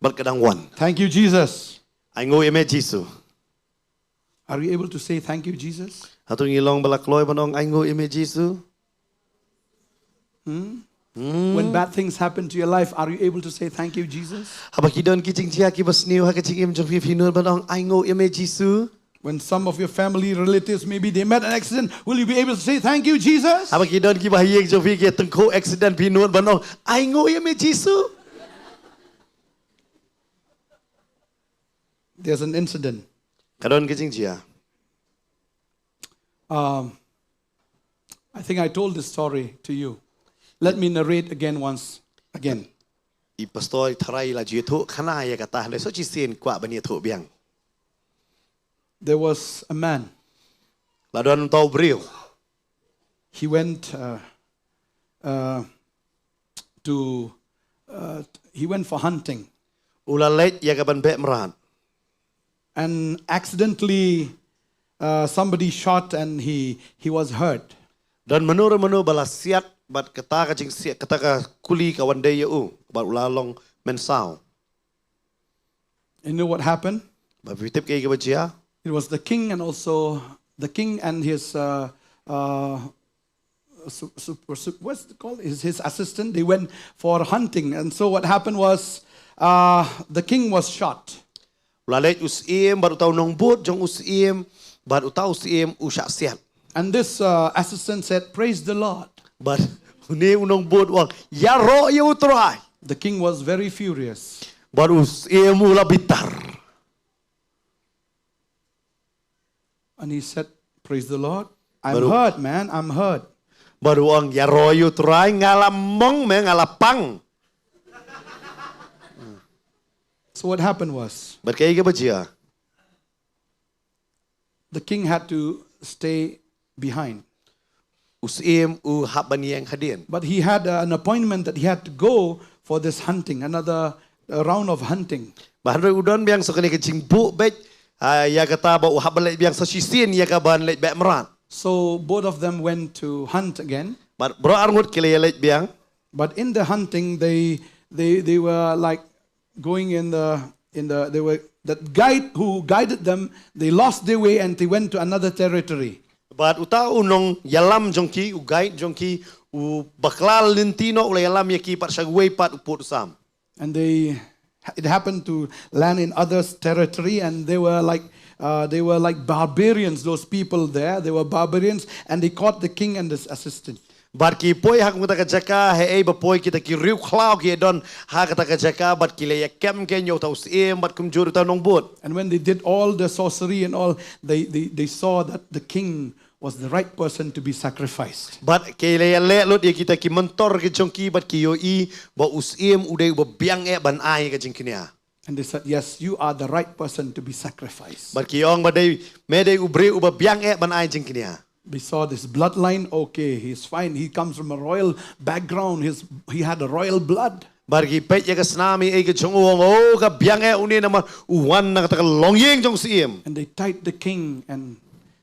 Bad ka dang wan. Thank you, Jesus. Ainguh ïa me Jisu. Are you able to say thank you, Jesus? Hato ngi long ba la kloi ban ong ainguh ïa me Jisu? Hmm? Hmm. When bad things happen to your life, are you able to say thank you, Jesus? Haba ki don ki jingjia kiba sniew ha ka jingim jong phi, phi nud ban ong ainguh ïa me Jisu. When some of your family relatives maybe they met an accident, will you be able to say thank you, Jesus? Haba ki don kiba ha ïing jong phi ki tyngkhuh accident, phi nud ban ong ainguh ïa me Jisu. There's an incident. Ka don ka jingjia. Um, I think I told this story to you. Let me narrate again once again. I pastor i tharai la ju ïathuh khana ïa kata, hynrei shu shisien kwah ban ïathuh biang. There was a man. La don uta u briew. He went uh, uh, to uh, he went for hunting. U la leit ïa ka ban beh mrad. And accidentally, uh, somebody shot and he, he was hurt. Don mano re mano ba la siat bad kata ka jingsiat, kata ka kuli ka wan dei ïa u bad u la long mynsaw. You know what happened? Ba phi tip kaei kaba jia? It was the king and also the king and his uh, uh, su- su- su- what's it called? His, his assistant. They went for hunting, and so what happened was uh, the king was shot. U la leit u syiem bad uta u nongbud jong u syiem bad uta u syiem u shah siat. And this uh, assistant said, "Praise the Lord." Bad une u nongbud u ong, ïaroh ïa u Trai. The king was very furious. Bad u syiem u la bitar. And he said, "Praise the Lord. I'm hurt, man. I'm hurt." Bad u ong, ïaroh ïa u Trai, nga la mong, man, nga la pang. So what happened was, bad kaei kaba jia? The king had to stay behind. U syiem u hap ban ïeng hadien. But he had uh, an appointment that he had to go for this hunting, another uh, round of hunting. Ba hynrei u don biang sa kane ka jingbuh beit, ah, ïa kata ba u hap ban leit biang sa shisien ïa ka ban leit beh mrad. So both of them went to hunt again. Bad baroh arngut ki la ïa leit biang. But in the hunting, they they they were like going in the in the they were that guide who guided them, they lost their way and they went to another territory. Bad uta u nongïalam jong ki, u guide jong ki, u bakla lynti noh, u la ïalam ïa ki pat sha kawei pat u pud u sam. And they it happened to land in others territory and they were like uh, they were like barbarians, those people there. They were barbarians and they caught the king and his assistant. Bad ki poi ha kata ka jaka, haei ba poi kita ki riewkhlaw ki don ha kata ka jaka, bad ki la ïa kem keiñ ïa uta u syiem bad kumjuh uta u nongbud. And when they did all the sorcery and all, they, they, they saw that the king was the right person to be sacrificed. Bad ki la ïa leh lut ïa kita ki myntor ki jong ki bad ki ïohi ba u syiem u dei uba biang eh ban ai ka jingkñia. And they said, "Yes, you are the right person to be sacrificed." Bad ki ong ba dei, me dei u briew uba biang eh ban ai jingkñia. They saw this bloodline, okay, he's fine. He comes from a royal background. His, he had a royal blood. Bad ki peit ïa ka snam ïa ka jong u, ong, oh, ka biang eh une namar u wan na kata ka longïing jong syiem. And they tied the king and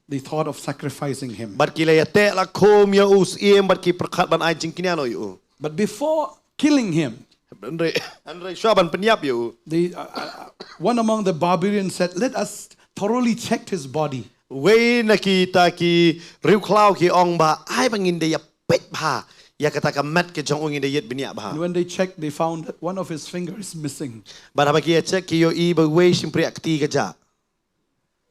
they thought of sacrificing him. Bad ki la ïa teh la khum ïa u syiem bad ki pyrkhat ban ai jingkñia noh ïa u. But before killing him, hynrei hynrei shuwa ban pynïap ïa u. They, uh, uh, one among the barbarians said, "Let us thoroughly check his body." Wei na kita ki riewkhlaw ki ong ba ai ba ngin da ïa peit bha ïa kata ka met ka jong u, ngin da ïit bniah bha. And when they checked, they found that one of his finger is missing. Bad haba ki ïa check ki ïohi ba wei shympriah kti ka jah.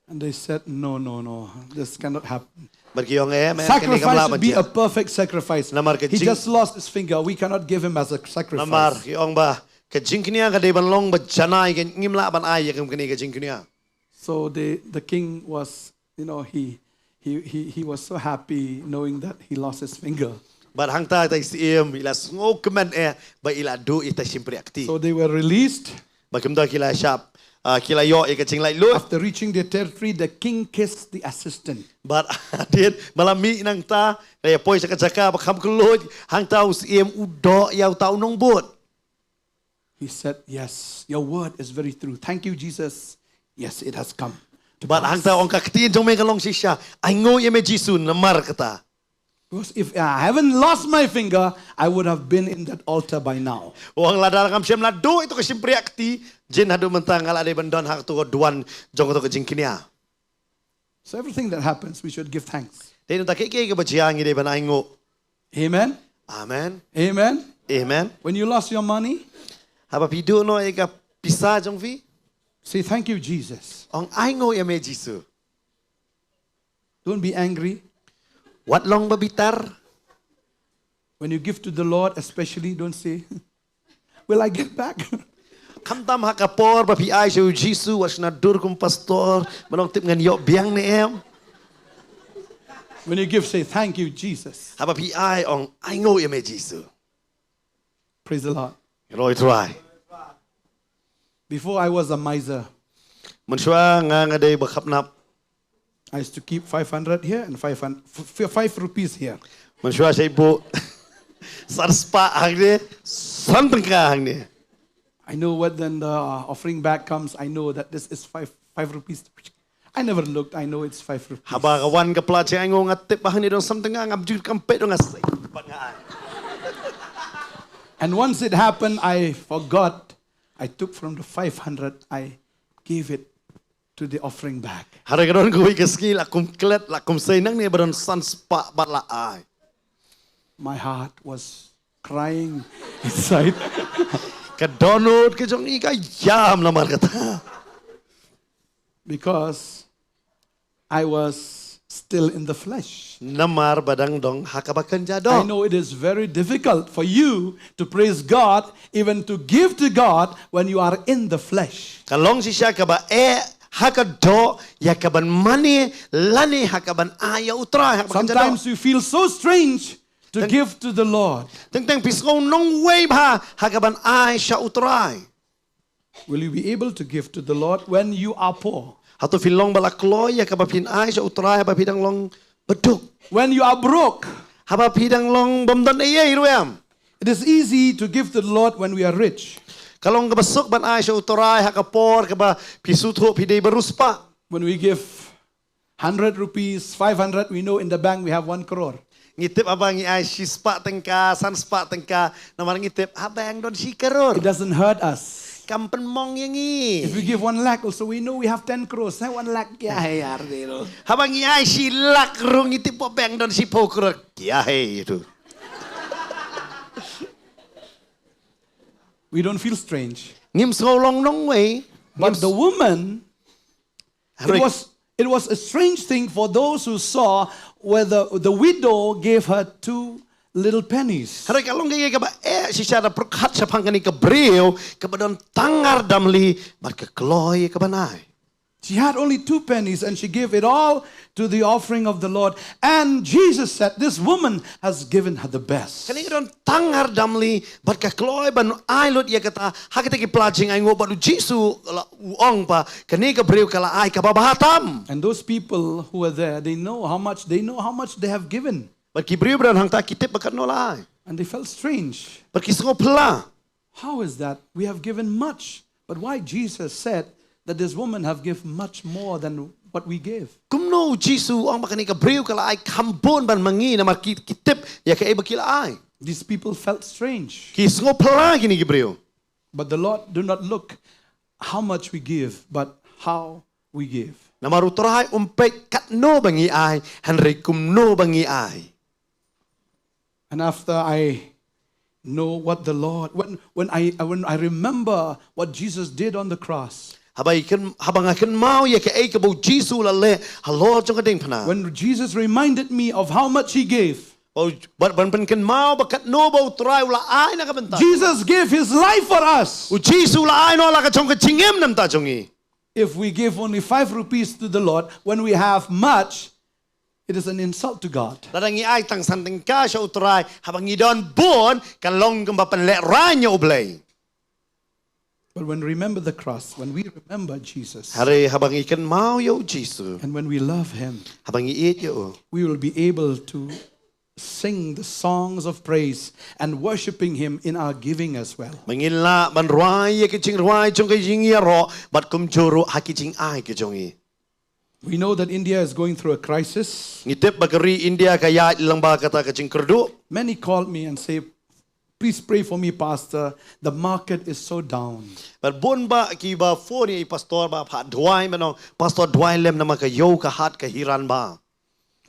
And they said, "No, no, no, this cannot happen." Bad ki ong, eh, man, kane kam lah ban jia. Sacrifice should be a perfect sacrifice. Namar ka jing- He just lost his finger. We cannot give him as a sacrifice. Namar ki ong ba Ka jingkñia ka dei ban long ba janai, ka ngim lah ban ai ïa ka kane ka jingkñia. So the, the king was, you know, he, he, he, he was so happy knowing that he lost his finger. Bad hangta ita i siem i la sngewkmen eh ba i la duh ita i shympriahkti. So they were released. Bad kumta ki la shah, ah, ki la ïoh ïa ka jinglaitluid. After reaching their territory, the king kissed the assistant. Bad hadien ba la mih nangta, la ïa poi sha ka jaka ba kham kylluid, hangta u siem u doh ïa uta u nongbud. He said, "Yes, your word is very true. Thank you, Jesus. Yes, it has come to Bad pass." Hangta ong ka, ka ktien jong me ka long shisha. Ai nguh ïa me Jisu namar kata. Because if I haven't lost my finger, I would have been in that altar by now. Ong lada ngam shym la duh ito ka shympriahkti, jin haduh mynta nga la dei ban don ha kato ka duwan jong kato ka jingkñia. So everything that happens, we should give thanks. Dei nangta kaei kaei kaba jia ngi dei ban ai nguh. Amen. Amen. Amen. Amen. When you lost your money, Haba phi duh noh ïa ka pisa jong phi, say, "Thank you, Jesus." ong ai nguh ïa me Jisu. Don't be angry. Wat long ba bitar. When you give to the Lord, especially, don't say, "Will I get back?" Khamtam ha ka por ba phi ai sha u Jisu, wat shna dur kum pastor, ban ong tip ngan ïoh biang ne em. When you give, say, "Thank you, Jesus." Haba phi ai, ong ai nguh ïa me Jisu. Praise the Lord. Ïaroh ïa u Trai. Before, I was a miser. Mynshuwa nga nga dei ba khapnap. I used to keep five hundred here and five hundred, f- f- five rupees here. Mynshuwa shai buh san spah hangne, san tyngka hangne. I know when then the offering bag comes, I know that this is five, five rupees. I never looked, I know it's five rupees. Haba ka wan ka pla jong nga, nga tip ba hangne don san tyngka, ngam ju kam peit, nga sei bad nga ai. And once it happened, I forgot. I took from the five hundred, I gave it to the offering bag. Hynrei ka don kawei ka sngi la kum klet, la kum sei nangne ba don san spah bad la ai. My heart was crying inside Ka dohnud ka jong i ka ïam namar kata. Because I was still in the flesh. Namar ba dang don ha kaba kynja I doh. Know it is very difficult for you to praise God, even to give to God when you are in the flesh. Ka long shisha kaba eh ha ka doh ïa kaban mane lane ha kaban ai ïa u Trai ha kaba kynja doh. Sometimes you feel so strange to give to the Lord. Teng teng phi sngew nongwei bha ha kaban ai sha u Trai. Will you be able to give to the Lord when you are poor? Hato phin long ba la kloi ïa kaba phin ai sha u Trai haba phi dang long baduk? When you are broke? Haba phi dang long bym don ei ei ruh em? It is easy to give to the Lord when we are rich. Ka long kaba suk ban ai sha u Trai ha ka por kaba phi sngewthuh phi dei ba riewspah. When we give hundred rupees, five hundred, we know in the bank we have one crore. Ngi tip haba ngi ai shi spah tyngka, san spah tyngka, namar ngi tip ha bank don shi karor. It doesn't hurt us. Kam pynmong ïa ngi. If we give one lakh also, we know we have ten crores. Eh, one lakh kya hai yaar, de lo. Haba ngi ai shi lak ruh ngi tip ba bank don shiphew karor. Kya hai itu? We don't feel strange. Ngim sngew long nongwei. But the woman, it was, it was a strange thing for those who saw where the, the widow gave her two little pennies. Hynrei ka long kaei kaba eh shisha da pyrkhat shaphang kane ka briew kaba don tang ar damli bad ka kloi kaban ai. She had only two pennies and she gave it all to the offering of the Lord. And Jesus said, "This woman has given her the best." Kane ka don tang ar damli bad ka kloi ban ai lut ïa kata ha kata ki pla jingainguh, bad u Jisu la u ong ba kane ka briew ka la ai kaba bha tam. And those people who were there, they know how much, they know how much they have given. Bad ki briew ba don hangta ki tip ba katno la ai. And they felt strange. Bad ki sngew phylla. How is that? We have given much. But why Jesus said that this woman have give much more than what we gave? Kumno u Jisu u ong ba kane ka briew ka la ai kham bun ban ma ngi, namar ki, ki tip ïa kaei ba ki la ai. These people felt strange. Ki sngew phylla kine ki briew. But the Lord do not look how much we give, but how we give. Namar u Trai um peit katno ba ngi ai, hynrei kumno ba ngi ai. And after I know what the Lord, when, when I, when I remember what Jesus did on the cross, Haba i kyn, haba nga kynmaw ïa kaei kaba u Jisu u la leh halor jong ka diengphna. When Jesus reminded me of how much he gave, Ba u, ba, ban pynkynmaw ba katno ba U Trai u la ai na ka bynta. Jesus gave his life for us. U Jisu u la ai noh la ka jong ka jingim namar jong ngi. If we give only five rupees to the Lord when we have much, it is an insult to God. Lada ngi ai tang san tyngka sha U Trai haba ngi don bun, kan long kumba pynlehraiñ ïa U Blei. But when remember the cross, when we remember Jesus, Hynrei haba ngi kynmaw ïa U Jisu, and when we love him, haba ngi ïeit ïa u, we will be able to sing the songs of praise and worshiping him in our giving as well. Ba ngin lah ban rwai ïa ki jingrwai jong ka jingïaroh bad kumjuh ruh ha ki jingai ki jong ngi. We know that India is going through a crisis. Ngi tip ba ka ri India ka ïaid lyngba kata ka jingkyrduh. Many called me and say, "Please pray for me, Pastor. The market is so down." Bad bun bah kiba phone ïa i pastor ba phah duwai, mynno, "Pastor, duwai lem namar ka ïew ka hat ka hiran bah."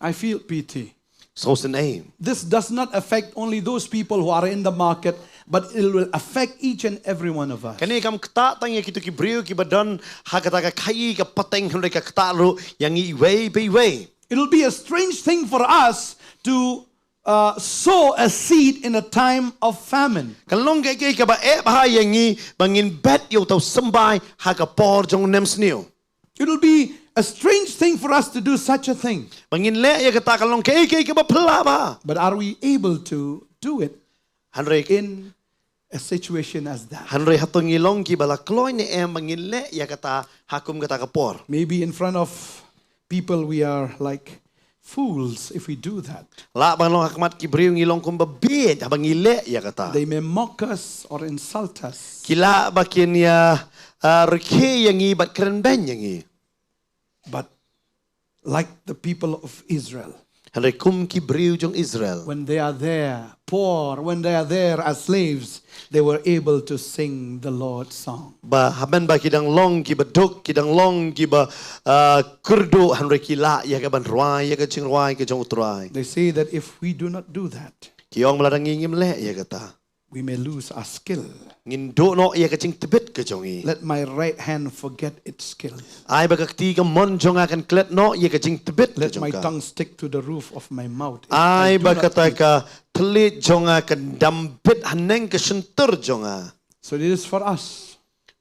I feel pity. Sngewsynei. This does not affect only those people who are in the market, but it will affect each and every one of us. Kane kam ktah tang ïa kito ki briew kiba don ha kata ka khaii ka pateng, hynrei ka ktah ruh ïa ngi iwei pa iwei. It will be a strange thing for us to, uh, sow a seed in a time of famine. Kan long kaei kaei kaba eh bha ïa ngi ba ngin bet ïa uta u symbai ha ka por jong u nemsniew. It will be a strange thing for us to do such a thing. Ba ngin leh ïa kata, kan long kaei kaei kaba phylla bha. But are we able to do it, hynrei, in a situation as that? Hynrei hato ngi long kiba la kloi ne em ba ngin leh ïa kata ha kum kata ka por? Maybe in front of people we are like fools if we do that. Lah ban long ha khmat ki briew ngi long kumba bieit haba ngi leh ïa kata. They may mock us or insult us. Ki lah ba kin ïa, ah, rkhie ïa ngi bad kren beiñ ïa ngi. But like the people of Israel, hynrei kum ki briew jong Israel, when they are there poor, when they are there as slaves, they were able to sing the Lord's song. Ba hynmen ba ki dang long kiba duk, ki dang long kiba, ah, kyrduh, hynrei ki lah ïa ka ban rwai ïa ka jingrwai ka jong U Trai. They say that if we do not do that, ki ong ba lada ngi ngim leh ïa kata, we may lose our skill. Ngin duh noh ïa ka jingtbit ka jong ngi. Let my right hand forget its skill. Ai ba ka kti kamon jong nga kan klet noh ïa ka jingtbit ka jong ka. Let my tongue stick to the roof of my mouth if I do not keep. Ai ba kata ka thylliej jong nga kan dam bit haneng ka shyntur jong nga. So it is for us.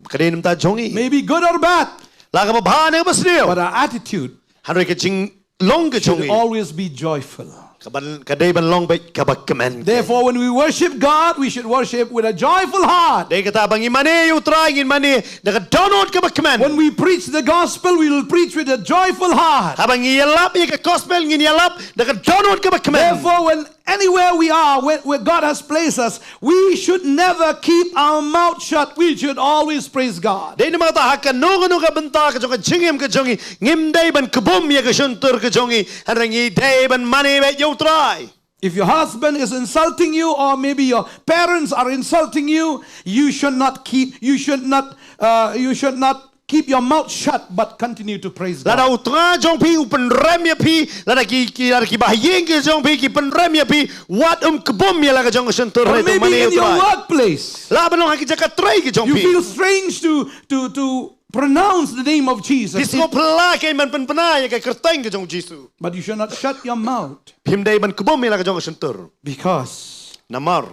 Ka dei namar jong ngi. Maybe good or bad. La kaba bha ne kaba sniew. But our attitude, hynrei ka jinglong ka jong ngi, should always be joyful. Ka ban, ka dei ban long beit kaba kmen. Therefore, when we worship God, we should worship with a joyful heart. Dei kata ba ngi mane ïa U Trai ngin mane da ka dohnud kaba kmen. When we preach the gospel, we will preach with a joyful heart. Haba ngi ïalap ïa ka gospel ngin ïalap da ka dohnud kaba kmen. Therefore, when anywhere we are, where, where God has placed us, we should never keep our mouth shut. We should always praise God. Dei namar kata ha kano kano ka bynta ka jong ka jingim ka jong ngi, ngim dei ban kbum ïa ka shyntur ka jong ngi, hynrei ngi dei ban mane beit ïa U Trai. If your husband is insulting you, or maybe your parents are insulting you, you should not keep, you should not, uh, you should not keep your mouth shut, but continue to praise God. Lada u tnga jong phi u pynrem ïa phi, lada ki, ki, lada ki bahaïing ki jong phi ki pynrem ïa phi, wat ym kbum ïa la ka jong ka shyntur. Or maybe in your workplace, lah ban long ha ki jaka trei ki jong phi, you feel strange to, to, to pronounce the name of Jesus. Phi sngew phylla kein ban pynbna ïa ka kyrteng ka jong U Jisu. But you should not shut your mouth. Phim dei ban kbum ïa la ka jong ka shyntur. Because, namar,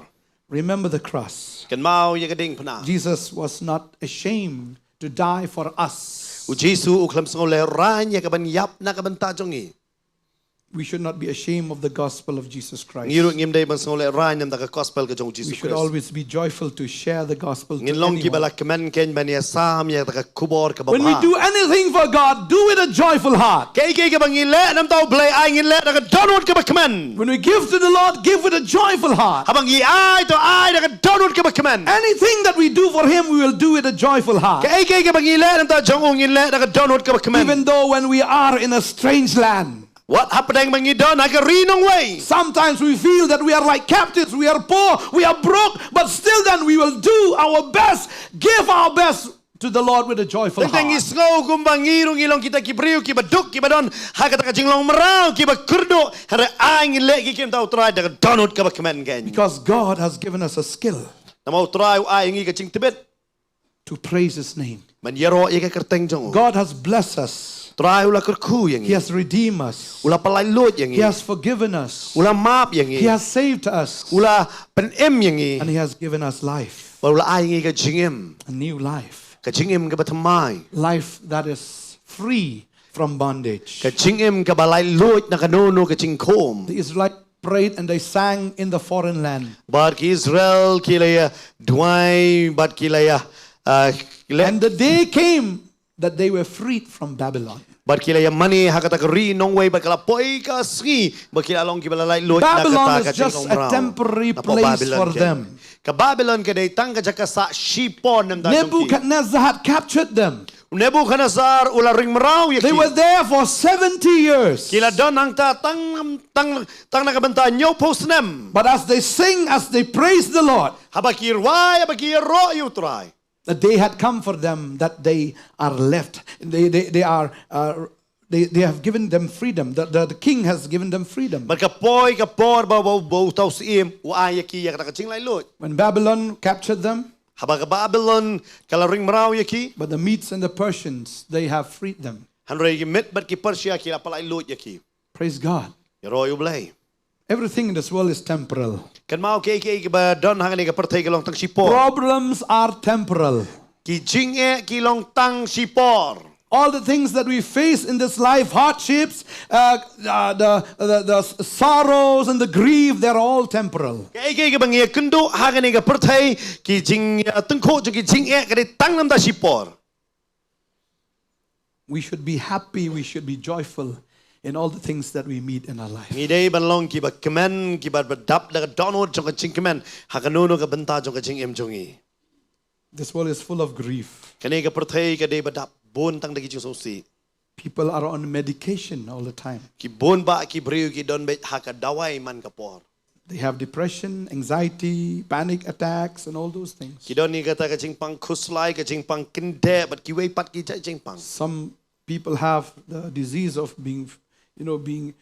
remember the cross. Kynmaw ïa ka diengphna. Jesus was not ashamed to die for us. U Jisu u khlem sngew lehraiñ ïa ka ban ïap na ka bynta jong ngi. We should not be ashamed of the gospel of Jesus Christ. Ngi ruh ngim dei ban sngew lehraiñ namar ka gospel ka jong U Jisu Khrist. We should always be joyful to share the gospel to anyone. Ngin long kiba la kmen kein ban ïasam ïa ka khubor kaba bha. When we do anything for God, do with a joyful heart. Kaei kaei kaba ngi leh namar U Blei, ai ngin leh da ka dohnud kaba kmen. When we give to the Lord, give with a joyful heart. Haba ngi ai, to ai da ka dohnud kaba kmen. Anything that we do for Him, we will do with a joyful heart. Kaei kaei kaba ngi leh namar jong U ngin leh da ka dohnud kaba kmen. Even though when we are in a strange land, wat hapdeng ba ngi don ha ka ri nongwei, sometimes we feel that we are like captives, we are poor, we are broke, but still then we will do our best, give our best to the Lord with a joyful heart. Teng teng ngi sngew kumba ngi ruh ngi long kita ki briew kiba duk, kiba don ha kata ka jinglong mraw, kiba kyrduh, hynrei ai ngin leh ki ktien U Trai da ka dohnud kaba kmen kein. Because God has given us a skill. Namar U Trai u ai ngi ka jingtbit to praise His name. Ban ïaroh ïa ka kyrteng jong U. God has blessed us. Trai u la kyrkhu ïa ngi. He has redeemed us. U la pyllait luid ïa ngi. He has forgiven us. U la map ïa ngi. He has saved us. U la pynim ïa ngi. And he has given us life. Bad u la ai ngi ka jingim. A new life. Ka jingim kaba thymmai. Life that is free from bondage. Ka jingim kaba laitluid na kano kano ka jingkhum. The Israelites prayed and they sang in the foreign land. Bad ki Israel ki la ïa duwai bad ki la ïa, uh, leh. And the day came that they were freed from Babylon. Bad ki la ïa mane ha kata ka ri nongwei bad ka la poi ka sngi ba ki la long kiba la laitluid na kata ka jingkhum. Babylon is just a temporary place for them. Ka Babylon ka dei tang ka jaka sah shipor na ka bynta jong ki. Nebuchadnezzar had captured them. Nebuchadnezzar u la ring mraw ïa ki. They were there for seventy years. Ki la don hangta tang, tang, tang na ka bynta hynñiewphew snem. But as they sing, as they praise the Lord, haba ki rwai, haba ki ïaroh ïa u Trai. The day had come for them that they are left. They, they, they are, uh, they, they have given them freedom. The, the, the king has given them freedom. Bad ka poi ka por ba, ba, ba uta u syiem u ai ïa ki ïa kata ka jinglaitluid. When Babylon captured them, haba ka Babylon ka la ring mraw ïa ki. But the Medes and the Persians, they have freed them. Hynrei ki Med bad ki Persia ki la pyllait luid ïa ki. Praise God. Ïaroh ïa U Blei. Everything in this world is temporal. Kynmaw, kiei kiei kiba don ha kane ka pyrthei ki long tang shipor. Problems are temporal. Ki jingeh ki long tang shipor. All the things that we face in this life, hardships, uh, uh, the, the, the s-, sorrows and the grief, they're all temporal. Kiei kiei kiba ngi ïakynduh ha kane ka pyrthei, ki jingtyngkhuh jong ki jingeh ka dei tang na ka bynta shipor. We should be happy, we should be joyful in all the things that we meet in our life. Ngi dei ban long kiba kmen, kiba dap da ka dohnud jong ka jingkmen ha kano kano ka bynta jong ka jingim jong ngi. This world is full of grief. Kane ka pyrthei ka dei ba dap bun tang da ki jingsngewsih. People are on medication all the time. Ki bun bah ki briew ki don beit ha ka dawai man ka por. They have depression, anxiety, panic attacks, and all those things. Ki don ïa kata ka jingpang khuslai, ka jingpang kyndeh, bad kiwei pat ki jait jingpang. Some people have the disease of being, you know, being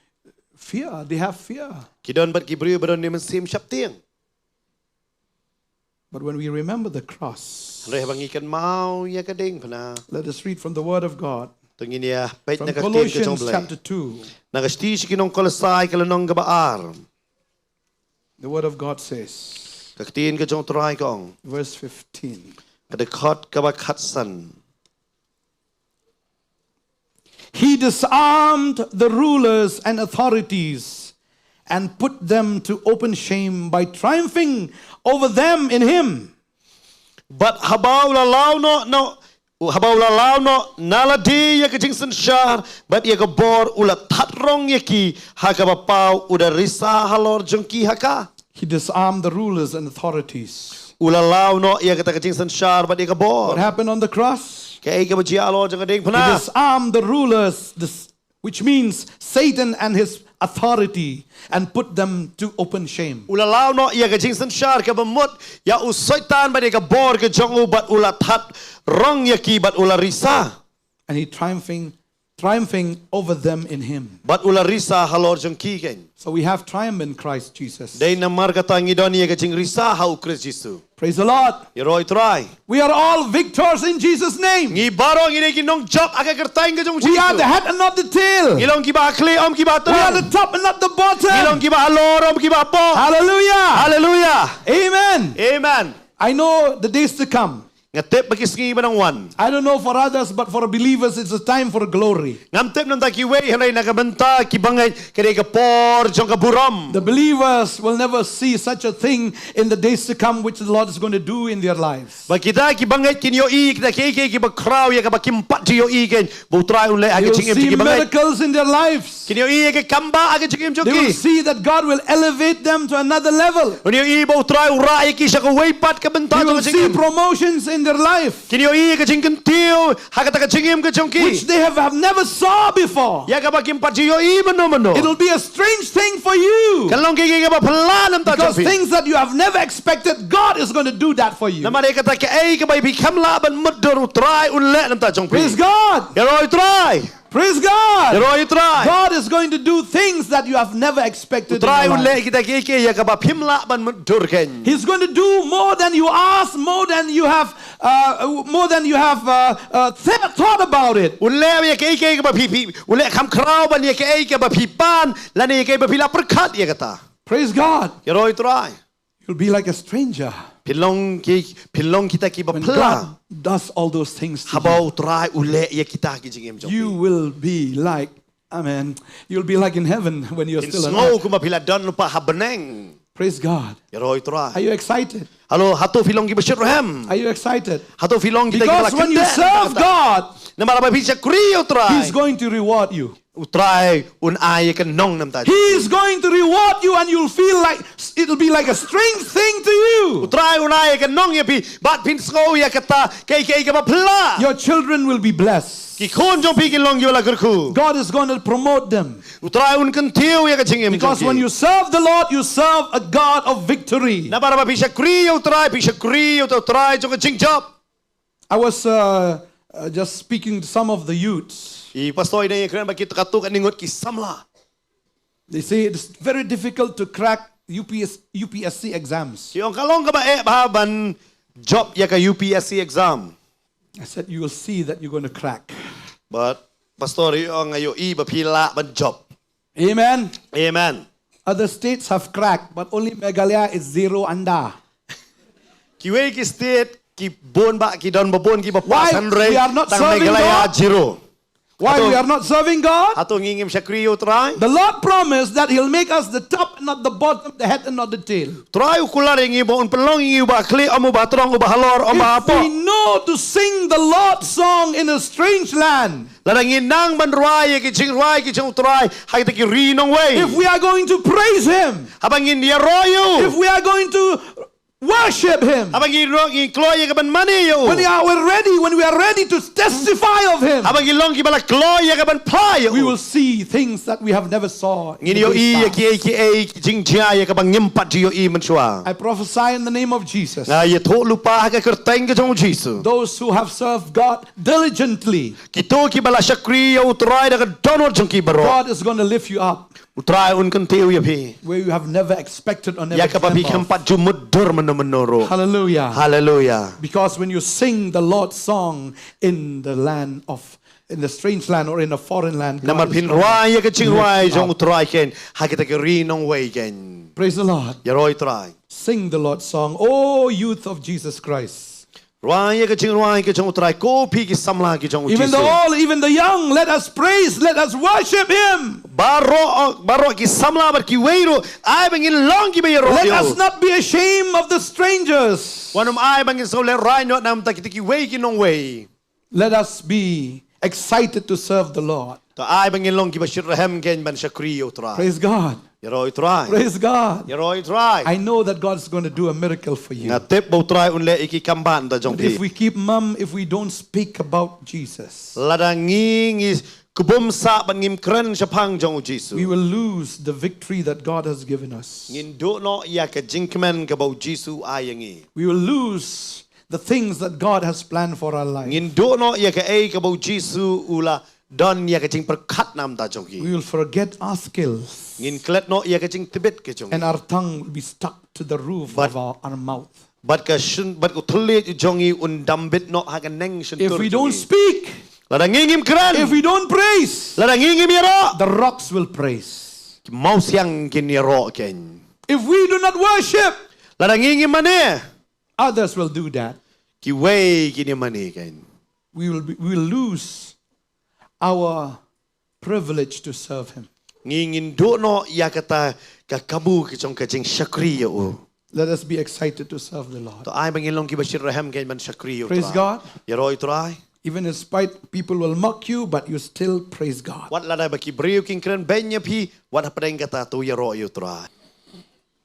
fear. They have fear. Ki don bad ki briew ba don ïa ka mynsiem sheptieng. But when we remember the cross, hynrei haba ngi kynmaw ïa ka diengphna, let us read from the Word of God. To ngin ïa peit na ka ktien ka jong U Blei. From Colossians chapter two. Na ka shithi sha ki nong Kolosai ka lynnong kaba ar. The Word of God says, ka ktien ka jong U Trai ka ong. Verse fifteen. Ka dkhot kaba khatsan. He disarmed the rulers and authorities and put them to open shame by triumphing over them in him. Bad haba u la law noh, noh, haba u la law noh na lade ïa ka jingsynshar bad ïa ka bor, u la thad rong ïa ki ha kaba paw, u da risa halor jong ki ha ka. He disarmed the rulers and authorities. U la law noh ïa kata ka jingsynshar bad ïa ka bor. What happened on the cross? Kaei kaba jia halor jong ka diengphna? He disarmed the rulers, this, which means Satan and his authority, and put them to open shame. U la law noh ïa ka jingsynshar kaba mut ïa u Soitan bad ïa ka bor ka jong u, bad u la thad rong ïa ki bad u la risa. And he triumphing, triumphing over them in him. Bad u la risa halor jong ki kein. So we have triumph in Christ Jesus. Dei namar kata ngi don ïa ka jingrisa ha U Khrist Jisu. Praise the Lord. Ïaroh ïa U Trai. We are all victors in Jesus' name. Ngi baroh ngi dei ki nongjop ha ka kyrteng ka jong U Jisu. We are the head and not the tail. Ngi long kiba ha khlieh, ym kiba ha tnat. We are the top and not the bottom. Ngi long kiba halor, ym kiba hapoh. Hallelujah. Hallelujah. Amen. Amen. I know the days to come. Nga tip ba ki sngi ba nang wan. I don't know for others, but for believers, it's a time for glory. Ngam tip na ka bynta kiwei, hynrei na ka bynta ki bangeit ka dei ka por jong ka burom. The believers will never see such a thing in the days to come, which the Lord is going to do in their lives. Ba kita ki bangeit kin ïohi kita kiei kiei kiba khraw ïa kaba kim pat ju ïohi kein ba U Trai un leh ha ka jingim jong ki bangeit. They will see miracles in their lives. Kin ïohi ïa ka kambah ha ka jingim jong ki. They will see that God will elevate them to another level. Kin ïohi ba U Trai u rah ïa ki sha kawei pat ka bynta jong ka jingim. They will see promotions in their life. Kin ïohi ïa ka jingkyntiew ha kata ka jingim ka jong ki, which they have, have never saw before. Ïa kaba kim pat ju ïohi mynno mynno. It will be a strange thing for you. Kan long kaei kaei kaba phylla na ka bynta jong phi. Because things that you have never expected, God is going to do that for you. Namar ïa kata kaei kaba phi khlem lah ban mutdur, U Trai un leh na ka bynta jong phi. Praise God. Ïaroh ïa U Trai. Praise God. Ïaroh ïa U Trai. God is going to do things that you have never expected in your life. U Trai un leh kita kiei kiei ïa kaba phim lah ban mutdur kein. He's going to do more than you ask, more than you have, uh, more than you have uh, uh, th- thought about it. Un leh ïa kaei kaei kaba phi, phi, un leh kham khraw ban ïa kaei kaba phi pan, lane ïa kaei ba phi la pyrkhat ïa kata. Praise God. Ïaroh ïa u Trai. You'll be like a stranger. Phin long ki, phin long kita kiba phylla. When God does all those things to you, haba u Trai u leh ïa kita ki jingim jong phi, you will be like, amen. You'll be like in heaven when you're still alive. Phin sngew kumba phi la don lypa ha bneng. Praise God. Ïaroh ïa u Trai. Are you excited? Hello, hato phi long kiba shitrhem? Are you excited? Hato phi long kita kiba la kyndit? Because when you serve God, namar haba phi shakri ïa u Trai, He's going to reward you. U Trai un ai ïa ka nong namar. He is going to reward you and you'll feel like it'll be like a strange thing to you. U Trai un ai ïa ka nong ïa phi bad phin sngew ïa kata kaei kaei kaba phylla. Your children will be blessed. Ki khun jong phi kin long kiba la kyrkhu. God is going to promote them. U Trai un kyntiew ïa ka jingim jong phi. Because when you serve the Lord, you serve a God of victory. Namar haba phi shakri ïa u Trai, phi shakri ïa u Trai jong ka jingjop. I was uh, uh, just speaking to some of the youths. I pastor i dang ïakren bad kita katto katne ngut ki samla. They say it's very difficult to crack U P S, U P S C exams. Ki ong ka long kaba eh bha ban jop ïa ka U P S C exam. I said, you will see that you're going to crack. But pastor, i ong nga ïohi ba phi lah ban jop. Amen. Amen. Other states have cracked, but only Meghalaya is zero under. Kiwei ki state ki bun ba ki don ba bun kiba pass. Why we are not serving God? Hynrei tang Meghalaya zero. Why we are not serving God? Hato ngi ngim shakri ïa u Trai? The Lord promised that He'll make us the top, not the bottom, the head, and not the tail. Trai u kular ïa ngi ba un pynlong ïa ngi uba khlieh, ym uba trong, uba halor, ym uba hapoh. If we know to sing the Lord's song in a strange land, lada ngi nang ban rwai ïa ki jingrwai ki jong u Trai ha kita ki ri nongwei. If we are going to praise Him, haba ngin ïaroh ïa u, if we are going to worship Him, haba ngi ro-, ngi kloi ïa ka ban mane ïa u, when we are ready, when we are ready to testify of Him, haba ngi long kiba la kloi ïa ka ban phla ïa u, we will see things that we have never saw in the days past. Ngin ïohi ïa kiei kiei ki jingjia ïa kaba ngim pat ju ïohi mynshuwa. I prophesy in the name of Jesus. Nga ïathuh lypa ha ka kyrteng ka jong u Jisu. Those who have served God diligently, kito kiba la shakri ïa u Trai da ka dohnud jong ki baroh, God is going to lift you up. U Trai un kyntiew ïa phi. Where you have never expected or never dreamt of. Ïa kaba phi khlem pat ju mutdur mynno mynno ruh. Hallelujah. Hallelujah. Because when you sing the Lord's song in the land of, in the strange land or in a foreign land, God is going to lift you up. Namar phin rwai ïa ka jingrwai jong u Trai kein ha kita ki ri nongwei kein. Praise the Lord. Ïaroh ïa u Trai. Sing the Lord's song, O youth of Jesus Christ. Rwai ïa ka jingrwai ka jong u Trai, ko phi ki samla ki jong u Jisu. Even the old, even the young, let us praise, let us worship Him. Baroh, baroh ki samla bad kiwei ruh, ai ba ngin long kiba ïaroh ïa u. Let us not be ashamed of the strangers. Wat ym ai ba ngin sngewlehraiñ noh na ka bynta kita kiwei ki nongwei. Let us be excited to serve the Lord. To ai ba ngin long kiba shitrhem kein ban shakri ïa u Trai. Praise God. Ïaroh ïa u Trai. Praise God. Ïaroh ïa u Trai. I know that God is going to do a miracle for you. Nga tip ba u Trai un leh ïa ki kambah na ka bynta jong phi. But if we keep mum, if we don't speak about Jesus, lada ngi, ngi kbum sah bad ngim kren shaphang jong u Jisu, we will lose the victory that God has given us. Ngin duh noh ïa ka jingkmen kaba u Jisu u ai ïa ngi. We will lose the things that God has planned for our life. Ngin duh noh ïa kaei kaba u Jisu u la don ïa ka jingpyrkhat na ka bynta jong ngi. We will forget our skills. Ngin klet noh ïa ka jingtbit ka jong ngi. And our tongue will be stuck to the roof of our, our mouth. Bad ka shyn, bad u thylliej jong ngi un dam bit noh ha ka neng shyntur jong ngi. If we don't speak, lada ngi ngim kren, if we don't praise, lada ngi ngim ïaroh, the rocks will praise. Ki mawsiang kin ïaroh kein. If we do not worship, lada ngi ngim mane, others will do that. Kiwei kin ïa mane kein. We will be, we will lose our privilege to serve Him. Ngi ngin duh noh ïa kata ka kabu ka jong ka jingshakri ïa u. Let us be excited to serve the Lord. To ai ba ngin long kiba shitrhem kein ban shakri ïa u Trai. Praise God. Ïaroh ïa u Trai. Even in spite, people will mock you, but you still praise God. Wat lada ba ki briew kin kren beiñ ïa phi, wat hapdeng kata to ïaroh ïa u Trai.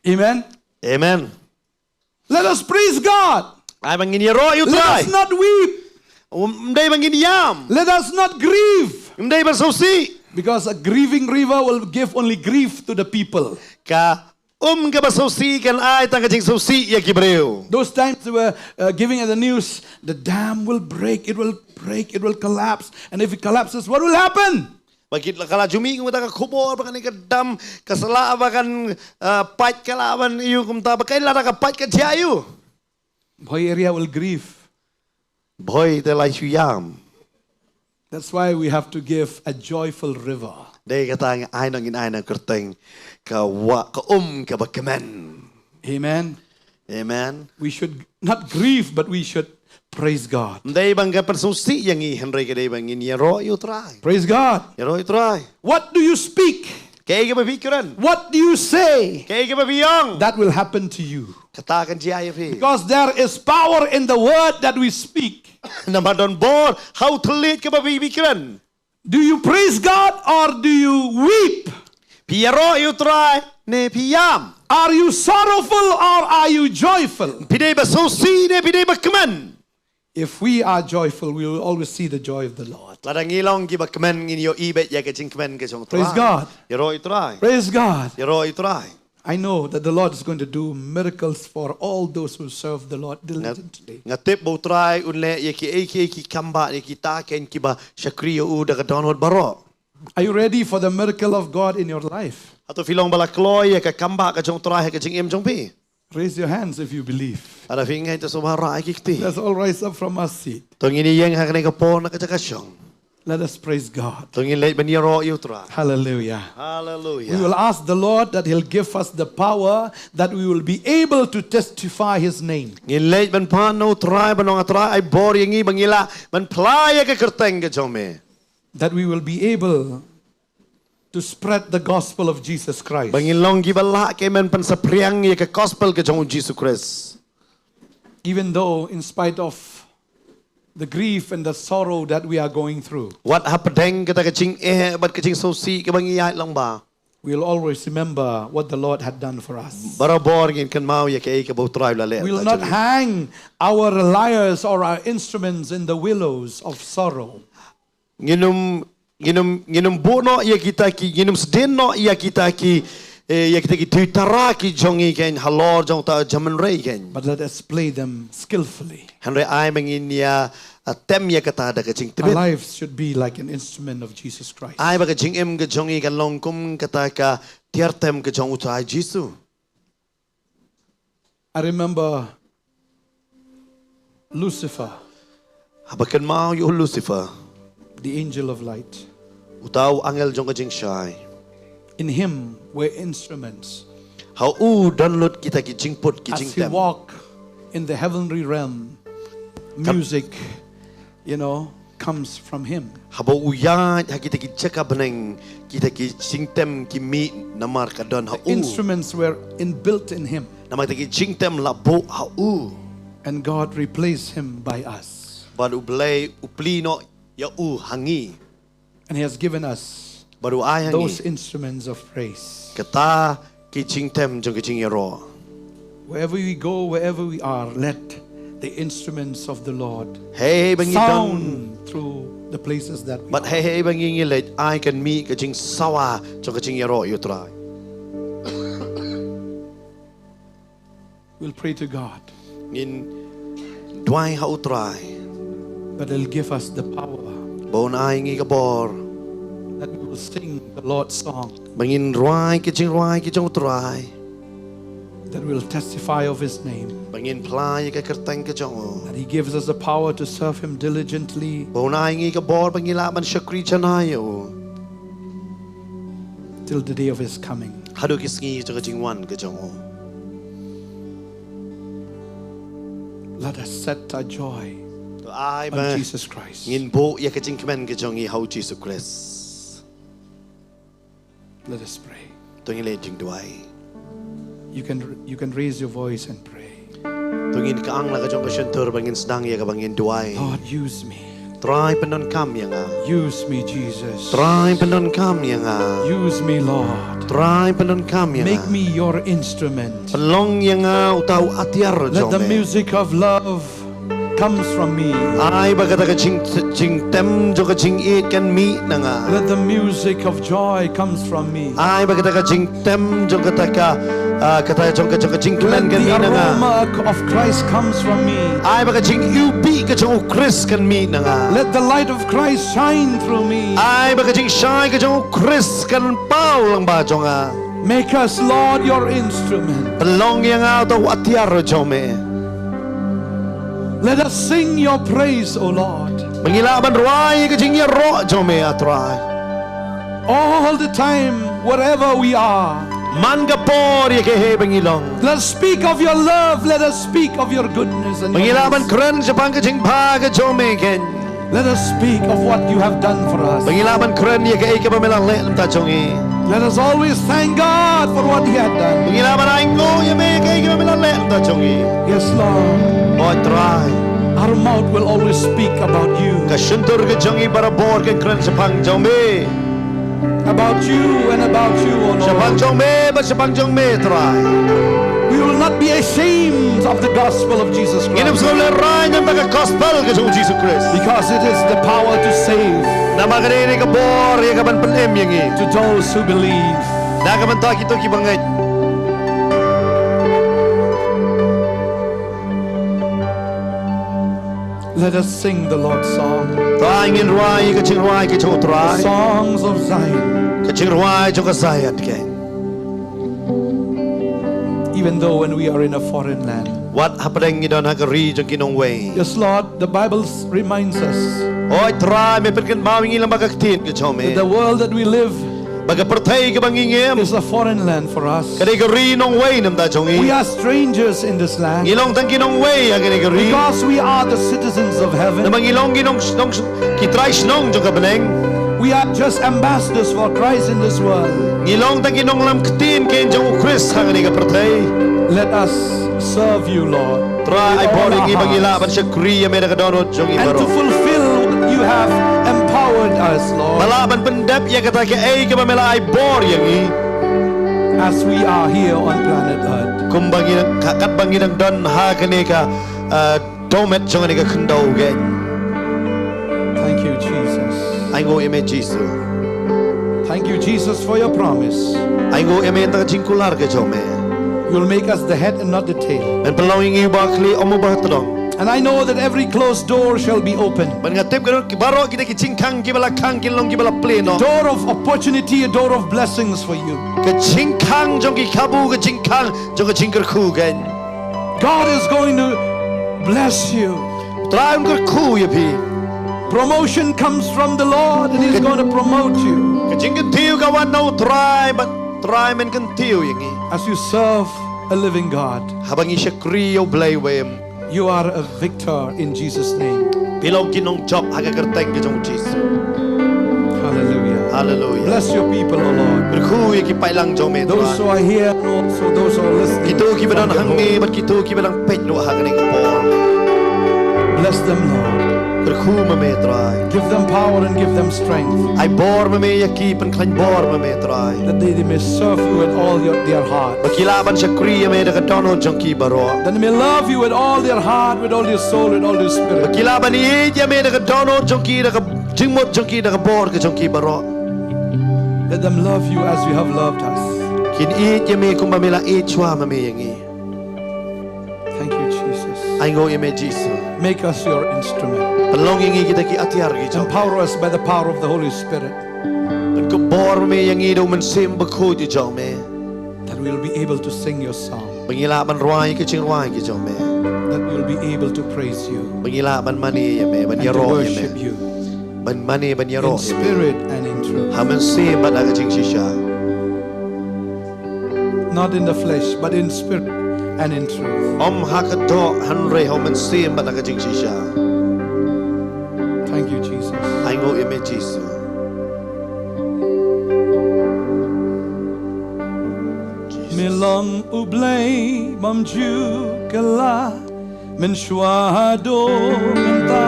Amen. Amen. Let us praise God. Ai ba ngin ïaroh ïa u Trai. Let us not weep. Um, ym dei ba ngin ïam. Let us not grieve. Ym dei ban sngewsih. Because a grieving river will give only grief to the people. Ka um kaba sngewsih kan ai tang ka jingsngewsih ïa ki briew. Those times they were uh, giving us the news, the dam will break, it will break, it will collapse. And if it collapses, what will happen? Ba ki la, ka la ju mih kumta ka khubor ba kane ka dam ka sa lah ba kan, ah, pait ka lah ban ïoh kumta, ba kaei lada ka pait ka jia ïoh. Bhoi area will grieve. Bhoi te lai shu ïam. That's why we have to give a joyful river. Dei kata nga ai nong in ai nong kyrteng ka wa ka um ka ba kmen. Amen. Amen. We should not grieve, but we should praise God. Dei bang ka pynsusi yang i hynrei ka dei bang in ïaroh ïa u Trai. Praise God. Ïaroh ïa u Trai. What do you speak? Kaei kaba phi kren. What do you say? Kaei kaba phi ong. That will happen to you. Kata kan jia ïa phi. Because there is power in the word that we speak. Namar don bor ha u thylliej kaba phi phi kren. Do you praise God or do you weep? Phi ïaroh ïa u Trai ne phi ïam. Are you sorrowful or are you joyful? Phi dei ba susi ne phi dei ba kmen. If we are joyful, we will always see the joy of the Lord. Lada ngi long ki ba kmen ngin ïohi beit ïa ka jingkmen ka jong u Trai. Praise God. Ïaroh ïa u Trai. Praise God. Ïaroh ïa u Trai. I know that the Lord is going to do miracles for all those who serve the Lord diligently. Nga tip ba u Trai un leh ïa kiei kiei ki kam ba ïa kita kein ki ba shakri ïa u da ka dohnud baroh. Are you ready for the miracle of God in your life? Hato phi long ba la kloi ïa ka kam ba ka jong u Trai ha ka jingim jong phi. Raise your hands if you believe. Lada phi ngeit te sngewbha rah ïa ki kti. Let's all rise up from our seat. To ngin ïeng ha kane ka por na ka jaka shong. Let us praise God. To ngin leit ban ïaroh ïa u Trai. Hallelujah. Hallelujah. We will ask the Lord that He'll give us the power that we will be able to testify His name. Ngin leit ban pan na u Trai ban ong, a Trai ai bor ïa ngi ba ngi lah ban phla ïa ka kyrteng ka jong me. That we will be able to spread the gospel of Jesus Christ. Ba ngin long ki ba lah ki ban pynsaphriang ïa ka gospel ka jong u Jisu Khrist. Even though, in spite of the grief and the sorrow that we are going through, Wat hapdeng kata ka jingeh bad ka jingsngewsih kaba ngi ïaid lang ba. We'll always remember what the Lord had done for us. Barabor ngin kynmaw ïa kaei kaba u Trai u la leh. We'll not hang our lyres or our instruments in the willows of sorrow. Ngin ym, ngin ym, ngin ym buh noh ïa kita ki, ngin ym sdien noh ïa kita ki, eh, ïa kita ki duitara ki jong ngi kein halor jong uta u jaman rei kein. But let us play them skillfully. Hynrei ai ba ngin ïa, ah, tem ïa kata da ka Our jingtbit. Lives should be like an instrument of Jesus Christ. Ai ba ka jingim ka jong ngi kan long kum kata ka tiar tem ka jong u Trai Jisu. I remember Lucifer. Haba kynmaw ïa u Lucifer. The angel of light. Uta u angel jong ka jingshai. In him were instruments. Ha u don lut kita ki jingput ki jingtem. As he walk in the heavenly realm, music, you know, comes from him. Haba u ïaid ha kita ki jaka bneng, kita ki jingtem ki mih namar ka don ha u. Instruments were inbuilt in him. Namar kita ki jingtem la buh ha u. And God replaced him by us. Bad u Blei u plie noh ïa u ha ngi. And he has given us Bad u ai ha ngi those instruments of praise. Kata ki jingtem jong ka jingïaroh. Wherever we go, wherever we are, let the instruments of the Lord Hei hei ba ngi don. Sound through the places that we Bad hei hei ba ngi ngi leit ai kan mih ka jingsawa jong ka jingïaroh ïa u Trai. We'll pray to God. Ngin duwai ha u Trai. But he'll give us the power. Ba un ai ngi ka bor. That we will sing the Lord's song. Ba ngin rwai ki jingrwai ki jong u Trai. That we'll testify of his name. Ba ngin phla ïa ka kyrteng ka jong u. That he gives us the power to serve him diligently. Ba un ai ngi ka bor ba ngi lah ban shakri janai ïa u. Till the day of his coming. Haduh ki sngi jong ka jingwan ka jong u. Let us set our joy To ai on ba Jesus Christ. Ngin buh ïa ka jingkmen ka jong ngi ha u Jisu Khrist. Let us pray. To ngin leit jingduwai. You can, you can raise your voice and pray. To ngin kyang la ka jong ka shyntur ba ngin sdang ïa kaba ngin duwai. Lord, use me. Trai pyndonkam ïa nga. Use me, Jesus. Trai pyndonkam ïa nga. Use me, Lord. Trai pyndonkam ïa nga. Make me your instrument. Pynlong ïa nga uta u atiar jong me. Let the music of love comes from me. Ai ba kata ka jing, jingtem jong ka jingïeit kan mih na nga. Let the music of joy comes from me. Ai ba kata ka jingtem jong kata ka, ah, kata jong ka jong ka jingkmen kan mih na nga. Let the aroma of Christ comes from me. Ai ba ka jingiwbih ka jong u Khrist kan mih na nga. Let the light of Christ shine through me. Ai ba ka jingshai ka jong u Khrist kan paw lang ba jong nga. Make us, Lord, your instrument. Pynlong ïa nga uta u atiar jong me. Let us sing your praise, O Lord. Ba ngi lah ban rwai ka jingïaroh jong me, A Trai. All the time, wherever we are. Man ka por ïa kaei ba ngi long. Let us speak of your love. Let us speak of your goodness and your mercy. Ba ngi lah ban kren shaphang ka jingbha ka jong me, keiñ. Let us speak of what you have done for us. Ba ngi lah ban kren ïa kaei kaba me la leh na ka bynta jong ngi. Let us always thank God for what he had done. Ba ngi lah ban ainguh ïa me ïa kaei kaba me la leh na ka bynta jong ngi. Yes, Lord. O Trai. Our mouth will always speak about you. Ka shyntur ka jong ngi barabor kan kren shaphang jong me. About you and about you, O Lord. Shaphang jong me bad shaphang jong me, Trai. We will not be ashamed of the gospel of Jesus Christ. Ngin ym sngew lehraiñ na ka bynta ka gospel ka jong U Jisu Khrist. Because it is the power to save. Namar kane ka dei ka bor ïa ka ban pynim ïa ngi. To those who believe. Na ka bynta kito kiba ngeit. Let us sing the Lord's song. To ngin rwai ka jingrwai ka jong U Trai. The songs of Zion. Ka jingrwai jong ka Zion, keiñ. Even though when we are in a foreign land. Wat hapdeng ngi don ha ka ri jong ki nongwei. Yes, Lord, the Bible s-, reminds us. O Trai, me pynkynmaw ïa ngi lyngba ka ktien ka jong me. That the world that we live Ba ka pyrthei kaba ngi ngim is a foreign land for us. Ka dei ka ri nongwei na ka bynta jong ngi. We are strangers in this land. Ngi long tang ki nongwei ha kane ka ri. Because we are the citizens of heaven. Namar ngi long ki nong, nong, ki trai shnong jong ka bneng. We are just ambassadors for Christ in this world. Ngi long tang ki nongïalam ktien keiñ jong U Khrist ha kane ka pyrthei. Let us serve you, Lord. Trai, ai bor ïa ngi ba ngi lah ban shakri ïa me da ka dohnud jong ngi baroh. And to fulfill what you have empowered us, Lord. Ba lah ban pyndep ïa kata kaei kaba me la ai bor ïa ngi. As we are here on planet Earth. Kumba ngi, ka, katba ngi dang don ha kane ka, uh, dohmed jong kane ka khyndew keiñ. Thank you, Jesus. Ainguh ïa me, Jisu. Thank you, Jesus, for your promise. Ainguh ïa me na ka jingkular ka jong me. You'll make us the head and not the tail. Men pynlong ïa ngi uba khlieh, ym uba tdong. And I know that every closed door shall be opened. Bad nga tip ka ruh ki baroh kita ki jingkhang kiba la khang kin long kiba la plie noh. Door of opportunity, a door of blessings for you. Ka jingkhang jong ki kabu, ka jingkhang jong ka jingkyrkhu keiñ. God is going to bless you. Trai un kyrkhu ïa phi. Promotion comes from the Lord and He's going to promote you. Ka jingkyntiew ka wan na U Trai, bad Trai men kyntiew ïa ngi. As you serve a living God, haba ngi shakri ïa U Blei uba im, you are a victor in Jesus' name. Phi long ki nongjop ha ka kyrteng ka jong U Jisu. Hallelujah. Hallelujah. Bless your people, O Lord. Kyrkhu ïa ki paidlang jong me, Trai. Those who are here and also those who are listening. Kito kiba don hangne bad kito kiba dang peit ruh ha kane ka por. Bless them, Lord. Kyrkhu ma me, Trai. Give them power and give them strength. Ai bor ma me ïa ki, pynkhlaiñ bor ma me, Trai. That they, they may serve you with all your, their heart. Ba ki lah ban shakri ïa me da ka dohnud jong ki baroh. That they may love you with all their heart, with all their soul, with all their spirit. Ba ki lah ban ïeit ïa me da ka dohnud jong ki, da ka jingmut jong ki, da ka bor ka jong ki baroh. Let them love you as you have loved us. Kin ïeit ïa me kumba me la ïeit shuwa ma me ïa ngi. Thank you, Jesus. Ainguh ïa me, Jisu. Make us your instrument. Pynlong ïa ngi kita ki atiar ki jong me. Empower us by the power of the Holy Spirit. Pynkupbor ma me ïa ngi da U Mynsiem Bakhuid jong me. That we will be able to sing your song. Ba ngi lah ban rwai ka jingrwai ka jong me. That we will be able to praise you. Ba ngi lah ban mane ïa me, ban ïaroh ïa me. And to worship you. Ban mane, ban ïaroh ïa me. In spirit and in truth. Ha mynsiem bad ha ka jingshisha. Not in the flesh, but in spirit and in truth. Ym ha ka doh hynrei ha u mynsiem bad ha ka jingshisha. Thank you, Jesus. Ainguh ïa me, Jisu. Me long U Blei bym ju kylla mynshuwa haduh mynta.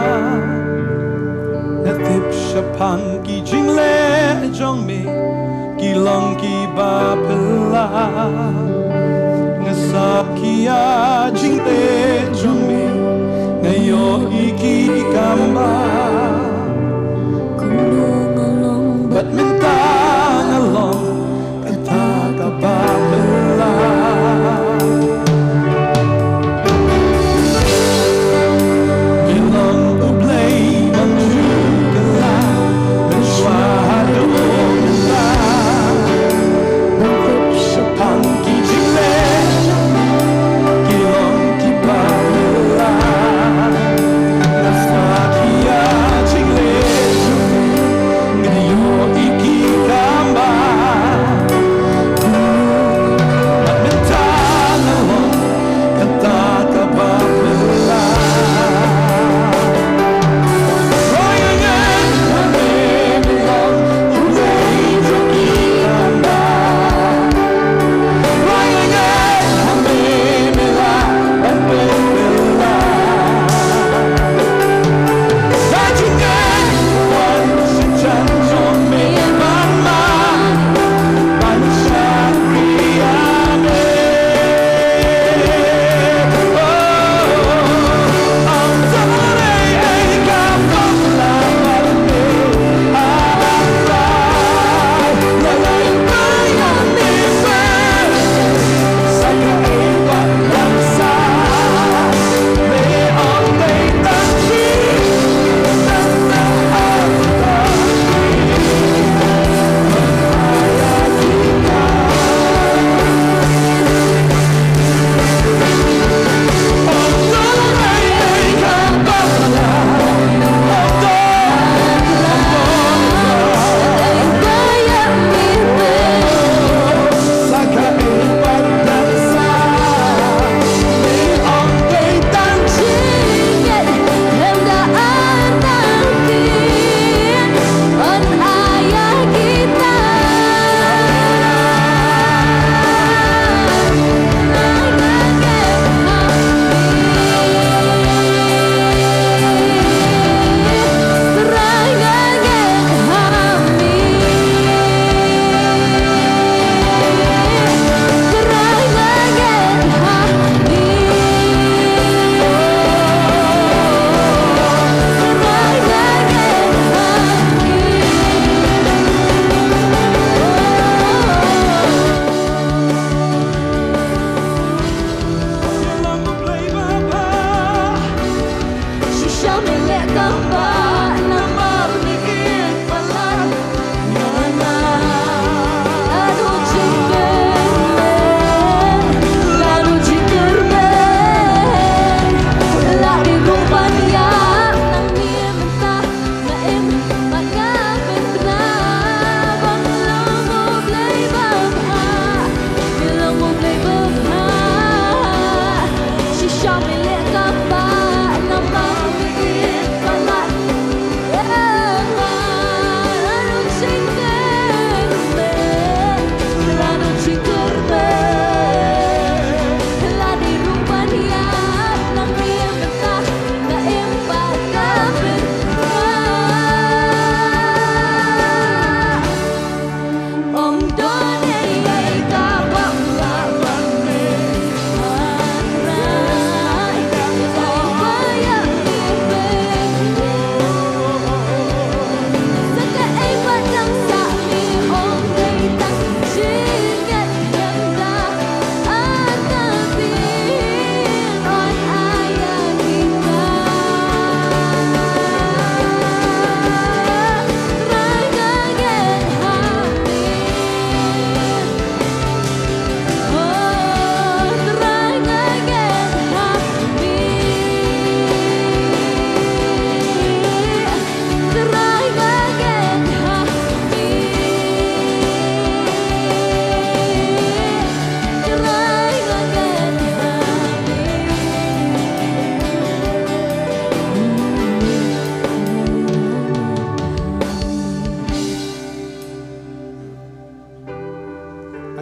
Nga tip shaphang ki jingleh jong me ki long kiba phylla. Nga sap ki ïa jingteh jong me, nga ïohi ki kam bha. Kumno nga long bad mynta nga long kata kaba phylla. Me long U Blei bym ju kylla mynshuwa haduh mynta. Nga tip shaphang ki jingleh jong me ki long kiba phylla. Tang ba namar ngi ïeit palat ïa nga. Lano jingkyrmen, lano jingkyrmen, la dei ruh ban ïap nangne mynta. Nga im bad nga pynbna ba me long U Blei babha. Me long U Blei babha. Shisha me leh kumba namar me ïeit palat ïa nga. Lano jingkyrmen, lano jingkyrmen, la dei ruh ban ïap nangne mynta. Nga im bad nga pynbna. Ym don ei ei kaba ym lah ban mih ha U Trai. Ei ei ba ïa ngi pynïoh, sa kaei pat dang sah ngi ong dei tang jingngeit ïa nga.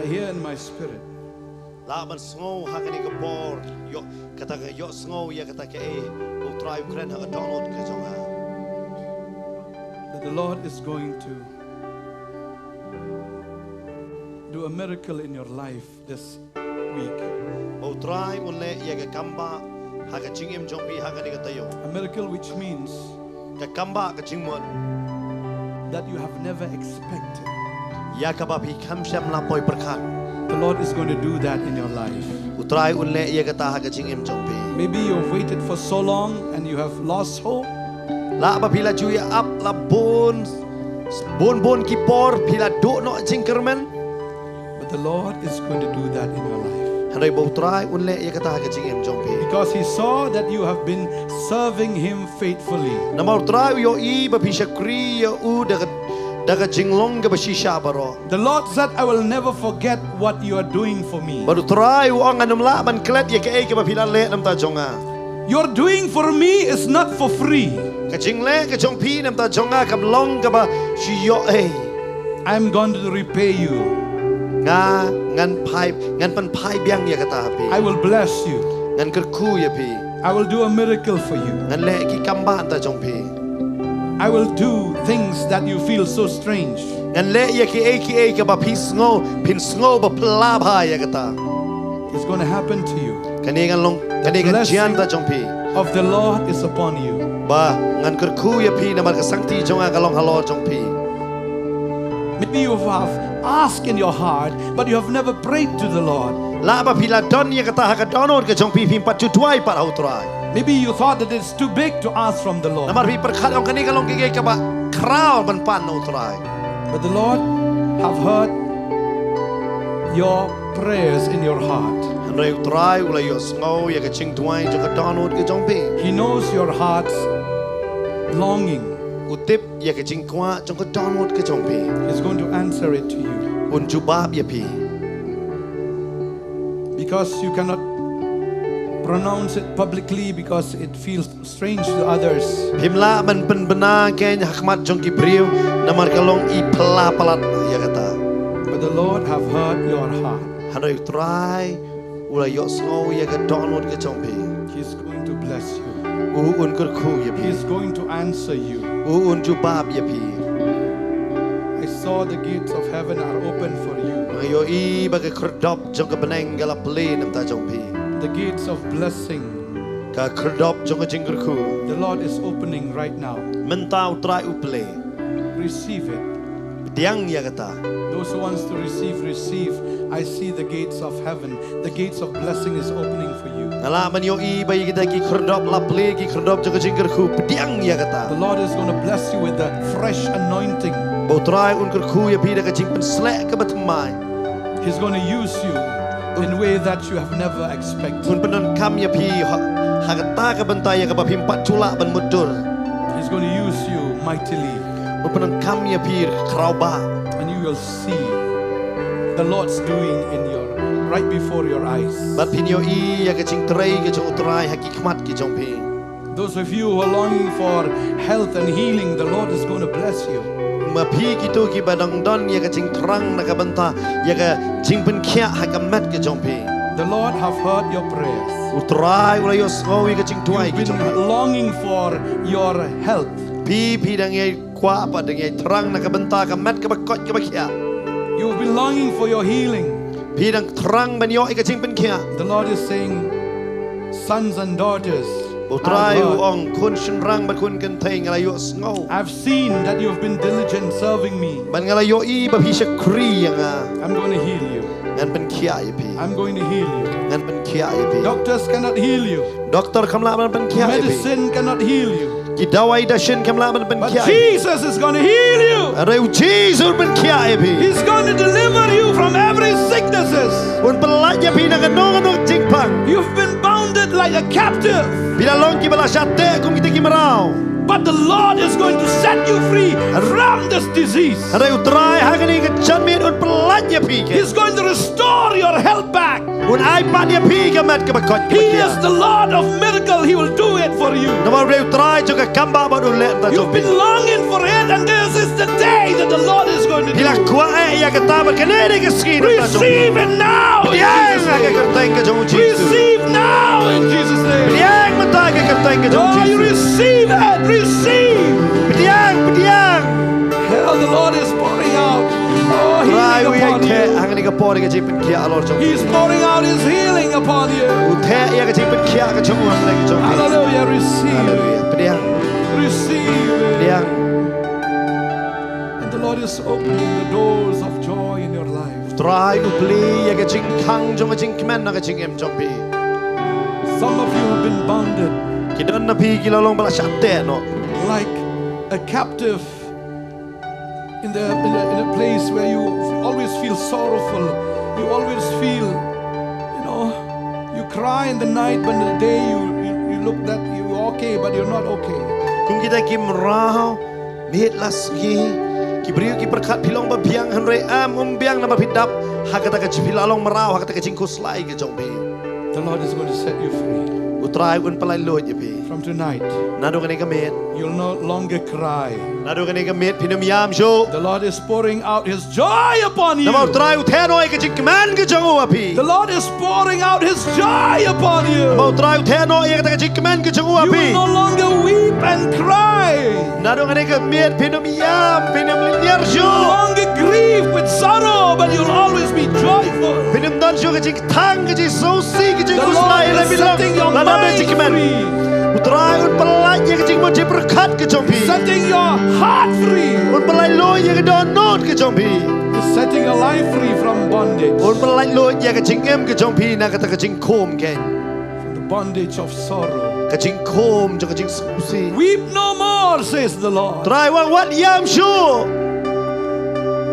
I hear in my spirit. Lah ban sngew ha kane ka por, ïoh kata ka ïohsngew ïa kata kaei ba U Trai u kren ha ka dohnud ka jong nga. That the Lord is going to do a miracle in your life this week. Ba U Trai un leh ïa ka kambah ha ka jingim jong phi ha kane ka taïew. A miracle which means Ka kambah ka jingmut that you have never expected. Ïa kaba phi khlem shym la poi pyrkhat. The Lord is going to do that in your life. U Trai un leh ïa kata ha ka jingim jong phi. Maybe you've waited for so long and you have lost hope. Lah ba phi la ju ïa ap la bun, bun bun ki por phi la duh noh jingkyrmen. But the Lord is going to do that in your life. Hynrei ba U Trai un leh ïa kata ha ka jingim jong phi. Because He saw that you have been serving Him faithfully. Namar U Trai u ïohi ba phi shakri ïa u da ka, da ka jinglong kaba shisha baroh. The Lord said, "I will never forget what you are doing for me." Bad U Trai u ong, ngan ym lah ban klet ïa kaei kaba phi la leh na bynta jong nga. Your doing for me is not for free. Ka jingleh ka jong phi na bynta jong nga kam long kaba shi ïoh ei. I am going to repay you. Nga, ngan phai, ngan pynphai biang ïa kata ha phi. I will bless you. Ngan kyrkhu ïa phi. I will do a miracle for you. Ngan leh ki kambah na bynta jong phi. I will do things that you feel so strange. Ngan leh ïa kiei kiei kaba phi sngew, phin sngew ba phylla bha ïa kata. It's gonna happen to you. Kane kan long, kane kan jia na bynta jong phi. The blessing of the Lord is upon you. Ba ngan kyrkhu ïa phi namar ka sangti jong nga ka long halor jong phi. Maybe you have asked in your heart, but you have never prayed to the Lord. Lah ba phi la don ïa kata ha ka dohnud ka jong phi, phim pat ju duwai pat ha U Trai. Maybe you thought that it's too big to ask from the Lord. Namar phi pyrkhat ong kane ka long kaei kaba khraw ban pan na U Trai. But the Lord have heard your prayers in your heart. Hynrei U Trai u la ïohsngew ïa ka jingduwai jong ka dohnud ka jong phi. He knows your heart's longing. U tip ïa ka jingkwah jong ka dohnud ka jong phi. He's going to answer it to you. Un jubab ïa phi. Because you cannot pronounce it publicly because it feels strange to others. Phim lah ban pynbna keiñ ha khmat jong ki briew namar ka long i phylla palat ïa kata. But the Lord have heard your heart. Hynrei U Trai u la ïohsngew ïa ka dohnud ka jong phi. He is going to bless you. U un kyrkhu ïa phi. He is going to answer you. U un jubab ïa phi. I saw the gates of heaven are open for you. Nga ïohi ba ka khyrdop jong ka bneng ka la plie na bynta jong phi. The gates of blessing. Ka khyrdop jong ka jingkyrkhu. The Lord is opening right now. Mynta U Trai u plie. Receive it. Pdiang ïa kata. Those who wants to receive, receive. I see the gates of heaven. The gates of blessing is opening for you. Nga lah ban ïohi ba ïa kita ki khyrdop, la plie ki khyrdop jong ka jingkyrkhu, pdiang ïa kata. The Lord is going to bless you with a fresh anointing. Ba U Trai un kyrkhu ïa phi da ka jingpynsleh kaba thymmai. He's going to use you in a way that you have never expected. Un pyndonkam ïa phi ha, ha kata ka bynta ïa kaba phim pat ju lah ban mutdur. He's going to use you mightily. Un pyndonkam ïa phi khraw bha. And you will see the Lord's doing in your, right before your eyes. Bad phin ïohi ïa ka jingtrei ka jong U Trai ha ki khmat ki jong phi. Those of you who are longing for health and healing, the Lord is going to bless you. Ma phi kito kiba dang don ïa ka jingthrang na ka bynta ïa ka jingpynkhiah ha ka met ka jong phi. The Lord have heard your prayers. U Trai u la ïohsngew ïa ka jingduwai ka jong phi. You've been longing for your health. Phi, phi dang ïai kwah bad dang ïai thrang na ka bynta ka met kaba koit kaba khiah. You've been longing for your healing. Phi dang thrang ban ïoh ïa ka jingpynkhiah. The Lord is saying, "Sons and daughters, U Trai u ong, khun shynrang bad khun kynthei, nga la ïohsngew. I've seen that you've been diligent serving me. Bad nga la ïohi ba phi shakri ïa nga. I'm going to heal you. Ngan pynkhiah ïa phi. I'm going to heal you. Ngan pynkhiah ïa phi. Doctors cannot heal you. Doktor kam lah ban pynkhiah ïa phi. Medicine cannot heal you. Ki dawai dashin kam lah ban pynkhiah ïa phi. But Jesus is going to heal you. Hynrei U Jisu un pynkhiah ïa phi. He's going to deliver you from every sicknesses. Un pyllait ïa phi na kano kano ka jingpang. You've been bounded like a captive. Phi la long kiba la shah teh kum kita ki mraw. But the Lord is going to set you free from this disease. Hynrei U Trai ha kane ka janmiet un pyllait ïa phi. He's going to restore your health back. Un ai pat ïa phi ka met kaba koit kaba khiah. He is the Lord of miracle. He will do it for you. Namar U Trai jong ka kam ba, ba un leh ïa kata jong phi. You've been longing for it, and this is the day that the Lord is going to do it. Phi la kwah eh ïa kata, bad kane dei ka sngi na kata jong phi. Receive it now in Jesus' name. Pdiang ha ka kyrteng ka jong U Jisu. Receive now in Jesus' name. Pdiang mynta ha ka kyrteng ka jong U Jisu. Oh, you receive it. Receive. Pdiang, pdiang. Hell, the Lord is pouring out, oh, healing upon you. Trai u ïai theh ha kane ka por ïa ka jingpynkhiah halor jong phi. He's pouring out his healing upon you. U theh ïa ka jingpynkhiah ka jong u ha kane ka jong phi. Hallelujah, receive it. Hallelujah. Pdiang. Receive it. Pdiang. And the Lord is opening the doors of joy in your life. Trai u plie ïa ka jingkhang jong ka jingkmen ha ka jingim jong phi. Some of you have been bounded. Ki don na phi ki la long ba la shah teh noh. Like a captive in the, in the, in a place where you always feel sorrowful. You always feel, you know, you cry in the night, but in the day you, you, you look that you're okay, but you're not okay. Kum kita ki mraw miet la sngi, ki briew ki pyrkhat phi long ba biang, hynrei em, ym biang namar phi dap ha kata ka jing, phi la long mraw ha kata ka jingkhuslai ka jong phi. The Lord is going to set you free. U Trai un pyllait luid ïa phi. From tonight, naduh kane ka miet, you'll no longer cry. Naduh kane ka miet phin ym ïam shuh. The Lord is pouring out his joy upon you. Namar U Trai u theh noh ïa ka jingkmen ka jong u ha phi. The Lord is pouring out his joy upon you. Namar U Trai u theh noh ïa kata ka jingkmen ka jong u ha phi. You will no longer weep and cry. Naduh kane ka miet phin ym ïam, phin ym lynñiar shuh. You will no longer grieve with sorrow, but you'll always be joyful. Phin ym don shuh ka jing thang, ka jingsngewsih, ka jingkhuslai. The Lord is setting your mind free. Lada phi don jingkmen, U Trai un pyllait ïa ka jingmut jingpyrkhat ka jong phi. Setting your heart free. Un pyllait luid ïa ka dohnud ka jong phi. He's setting your life free from bondage. Un pyllait luid ïa ka jingim ka jong phi na kata ka jingkhum kein. From the bondage of sorrow. Ka jingkhum jong ka jingsngewsih. Weep no more, says the Lord. Trai u ong, wat ïam shuh.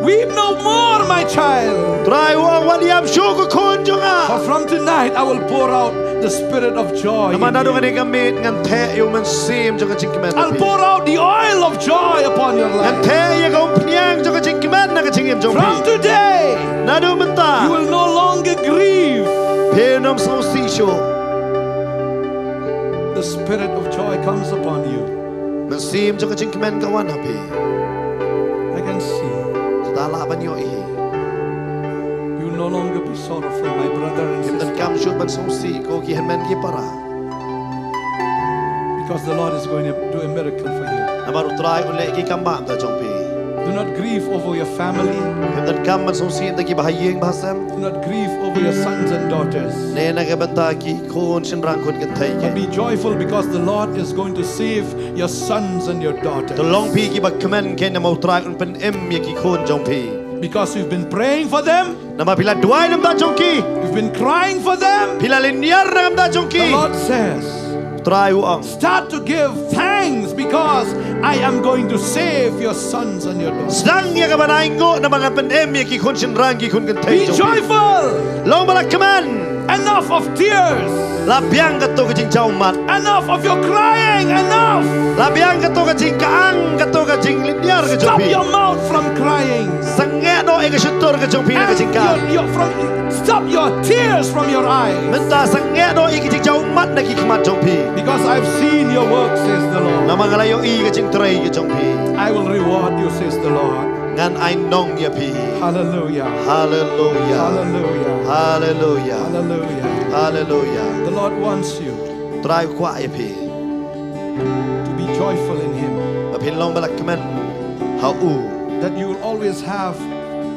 Weep no more, my child. Trai u ong, wat ïam shuh ko khun jong nga. For from tonight I will pour out the spirit of joy in you. Namar naduh kane ka miet ngan theh ïa u mynsiem jong ka jingkmen ha phi. I'll pour out the oil of joy upon your life. Ngan theh ïa ka umphniang jong ka jingkmen na ka jingim jong phi. From today, naduh mynta, you will no longer grieve. Phin ym sngewsih shuh. The spirit of joy comes upon you. Mynsiem jong ka jingkmen ka wan ha phi. I can see. Kata lah ban ïohi. You will no longer be sorrowful, my brother and sister. Phim donkam shuh ban sngewsih, ko ki hynmen ki para. Because the Lord is going to do a miracle for you. Namar U Trai un leh ki kam bha na ka bynta jong phi. Do not grieve over your family. Phim donkam ban sngewsih na ki bahaïing bahasem. Do not grieve over your sons and daughters. Ne na ka bynta ki khun shynrang khun kynthei. But be joyful because the Lord is going to save your sons and your daughters. To long phi kiba kmen kein namar U Trai un pynim ïa ki khun jong phi. Because you've been praying for them. Namar phi la duwai na ka bynta jong ki. You've been crying for them. Phi la lynñiar na ka bynta jong ki. The Lord says, Trai u ong, start to give thanks because I am going to save your sons and your daughters. Sdang ïa ka ban ainguh namar ngan pynim ïa ki khun shynrang ki khun kynthei jong phi. Be joyful. Long ba la kmen. Enough of tears. La biang kato ka jingjaw mat. Enough of your crying. Enough. La biang kato ka jingkaang, kato ka jinglynñiar ka jong phi. Stop your mouth from crying. Sangeh noh ïa ka shyntur ka jong phi na ka jingkaang. And your, your, from, stop your tears from your eyes. Mynta sangeh noh ïa ka jingjaw mat na ki khmat jong phi. Because I've seen your work, says the Lord. Namar nga la ïohi ka jingtrei ka jong phi. I will reward you, says the Lord. Ngan ainong ïa phi. Hallelujah. Hallelujah. Hallelujah. Hallelujah. Hallelujah. Hallelujah. The Lord wants you Trai u kwah ïa phi to be joyful in Him. Ba phin long ba la kmen ha u. That you will always have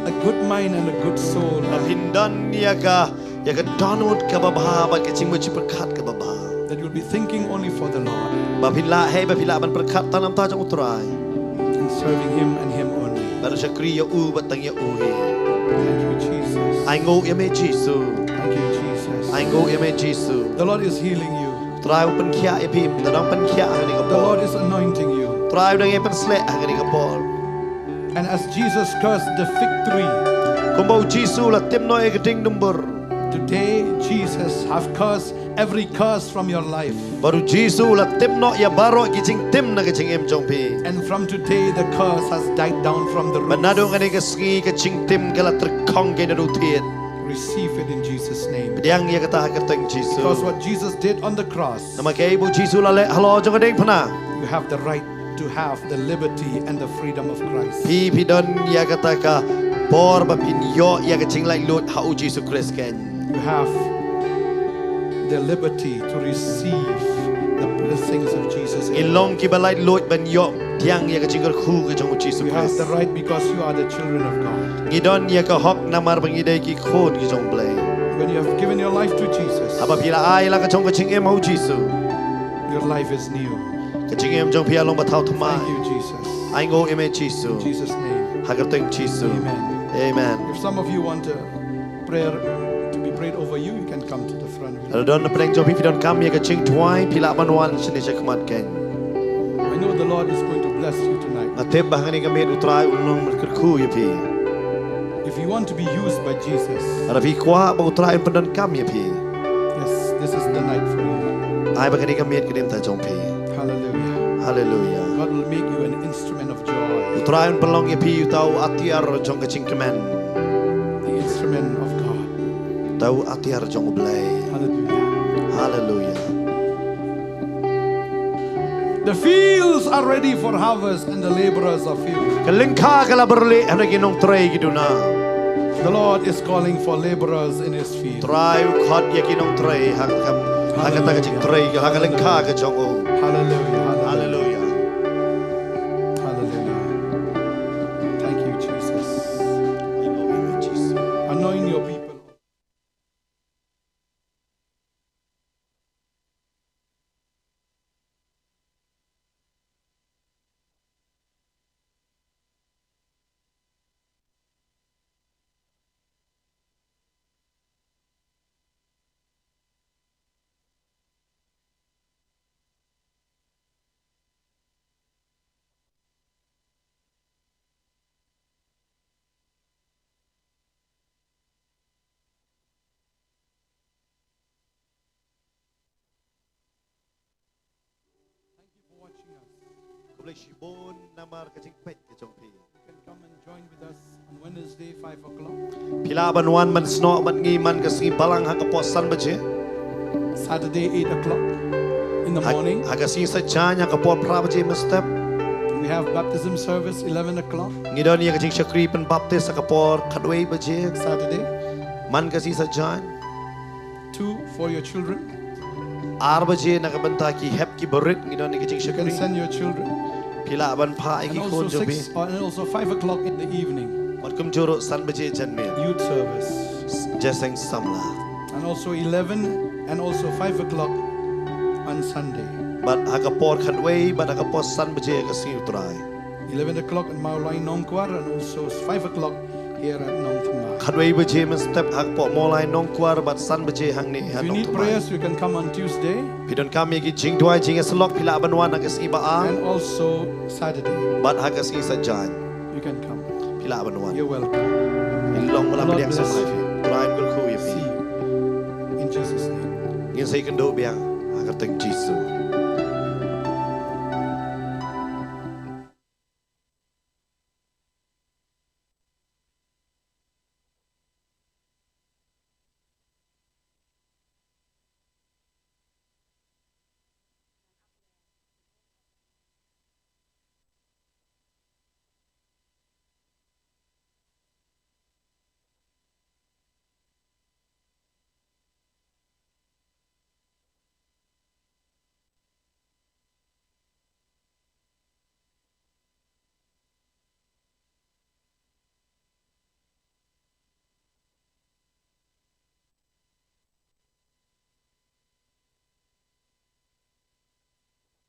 a good mind and a good soul. Ba phin don ïa ka, ïa ka dohnud kaba bha bad ka jingmut jingpyrkhat kaba bha. That you'll be thinking only for the Lord. Ba phin lah, hei, ba phin lah ban pyrkhat tang na ka bynta jong u Trai. And serving Him and Him only. Ban shakri ïa u bad tang ïa u hi. Thank you, Jesus. Ainguh ïa me Jisu. Thank you, Jesus. Ainguh ïa me Jisu. The Lord is healing you. Trai u pynkhiah ïa phi, Trai u dang pynkhiah ha kane ka por. The Lord is anointing you. Trai u dang ïa pynsleh ha kane ka por. And as Jesus cursed the fig tree, kumba u Jisu u la tim noh ïa ka dieng dumbur. Today, Jesus have cursed every curse from your life. Bad u Jisu u la tim noh ïa baroh ki jingtim na ka jingim jong phi. And from today, the curse has died down from the roots. Bad naduh kane ka sngi ka jingtim ka la tyrkhong ka na u thied. Receive it in Jesus' name. Pdiang ïa kata ha ka kyrteng Jisu. Because what Jesus did on the cross, namar kaei ba u Jisu u la leh halor jong ka diengphna. You have the right to have the liberty and the freedom of Christ. Phi, phi don ïa kata ka bor ba phin ïoh ïa ka jinglaitluid ha u Jisu Khrist kein. You have the liberty to receive the blessings of Jesus. Ngi long kiba laitluid ban ïoh pdiang ïa ka jingkyrkhu ka jong u Jisu Khrist. You have the right because you are the children of God. Ngi don ïa ka hok namar ba ngi dei ki khun ki jong u Blei. When you have given your life to Jesus, haba phi la ai la ka jong ka jingim ha u Jisu, your life is new. Ka jingim jong phi ka long ba thaw thymmai. Thank you, Jesus. Ainguh ïa me Jisu. In Jesus' name. Ha ka kyrteng Jisu. Amen. Amen. If some of you want a prayer to be prayed over you, you can come to the front. Lada don na pdeng jong phi phi donkam ïa ka jingduwai, phi lah ban wan shane sha khmat kein. I know the Lord is going to bless you tonight. Nga tip ba ha kane ka miet u Trai un long ban kyrkhu ïa phi. If you want to be used by Jesus, lada phi kwah ba u Trai un pyndonkam ïa phi, yes, this is the night for you. Ai ba kane ka miet ka dei mynta jong phi. Hallelujah. Hallelujah. God will make you an instrument of joy. U Trai un pynlong ïa phi uta u atiar jong ka jingkmen. The instrument of God. Uta u atiar jong u Blei. Hallelujah. Hallelujah. The fields are ready for harvest and the laborers are few. Ka lyngkha ka la byrlih, hynrei ki nongtrei ki duna. The Lord is calling for laborers in His field. Trai u khot ïa ki nongtrei ha ka, ha kata ka jingtrei, ha ka lyngkha ka jong u. Hallelujah. Hallelujah. Hallelujah. Hallelujah. Thank you, Jesus. Anoint your people. Thank you for watching us. Khublei shibun namar ka jingpeit ka jong phi. You can come and join with us on Wednesday, five o'clock. Phi lah ban wan ban snoh bad ngi man ka sngi Balang ha ka por san baje. Saturday, eight o'clock in the morning. Ha ka sngi Saitjaiñ ha ka por phra baje mynstep. We have baptism service, eleven o'clock. Ngi don ïa ka jingshakri pynbaptis ha ka por khatwei baje. Saturday. Man ka sngi Saitjaiñ. Two for your children. Ar baje na ka bynta ki hep ki barit ngi don ïa ka jingshakri. You can send your children. Phi lah ban phah ïa ki khun jong phi. And also six, uh, and also five o'clock in the evening. Bad kumjuh ruh san baje janmiet. Youth service. Jingïaseng samla. And also eleven and also five o'clock on Sunday. Bad ha ka por khatwei bad ha ka por san baje ka sngi U Trai. Eleven o'clock in Mawlai Nongkwar and also five o'clock here at Nongthymmai. Khatwei baje mynstep ha ka pdeng Mawlai Nongkwar bad san baje hangne ha Nongthymmai. If you need prayers, you can come on Tuesday. Phi donkam ïa ki jingduwai jingïasyllok phi lah ban wan ha ka sngi ba ar. And also Saturday. Bad ha ka sngi Saitjaiñ. You can come. Phi lah ban wan. You're welcome. Ïa long ba la pdiang sa mai phi. Trai un kyrkhu ïa phi. See you. In Jesus' name. Ngin sa ïakynduh biang ha ka kyrteng Jisu.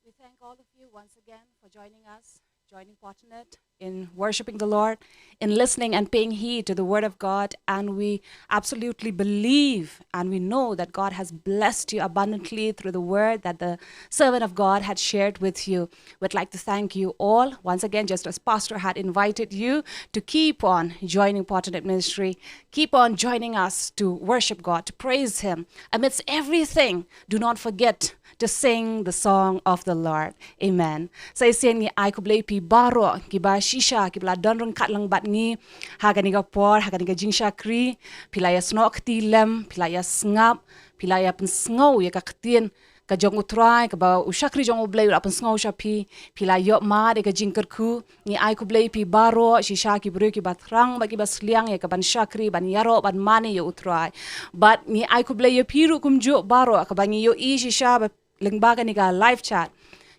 We thank all of you once again for joining us, joining Potternet in worshiping the Lord, in listening and paying heed to the word of God. And we absolutely believe and we know that God has blessed you abundantly through the word that the servant of God had shared with you. We'd like to thank you all once again, just as Pastor had invited you to keep on joining Potternet Ministry, keep on joining us to worship God, to praise Him amidst everything. Do not forget to sing the song of the Lord. Amen. Sa shisien ngi ai khublei ïa phi baroh kiba shisha kiba la don ryngkat lang bad ngi ha kane ka por, ha kane ka jingshakri. Phi la ïa snoh kti lem, phi la ïa sngap, phi la ïa pynsngew ïa ka ktien ka jong U Trai, kaba u shakri jong U Blei u la pynsngew sha phi. Phi la ïoh mad ïa ka jingkyrkhu. Ngi ai khublei ïa phi baroh, shisha ki briew kiba thrang bad kiba sliang ïa ka ban shakri, ban ïaroh, ban mane ïa U Trai. Bad ngi ai khublei ïa phi ruh kumjuh baroh, kaba ngi ïohi shisha ba lyngba kane ka live chat,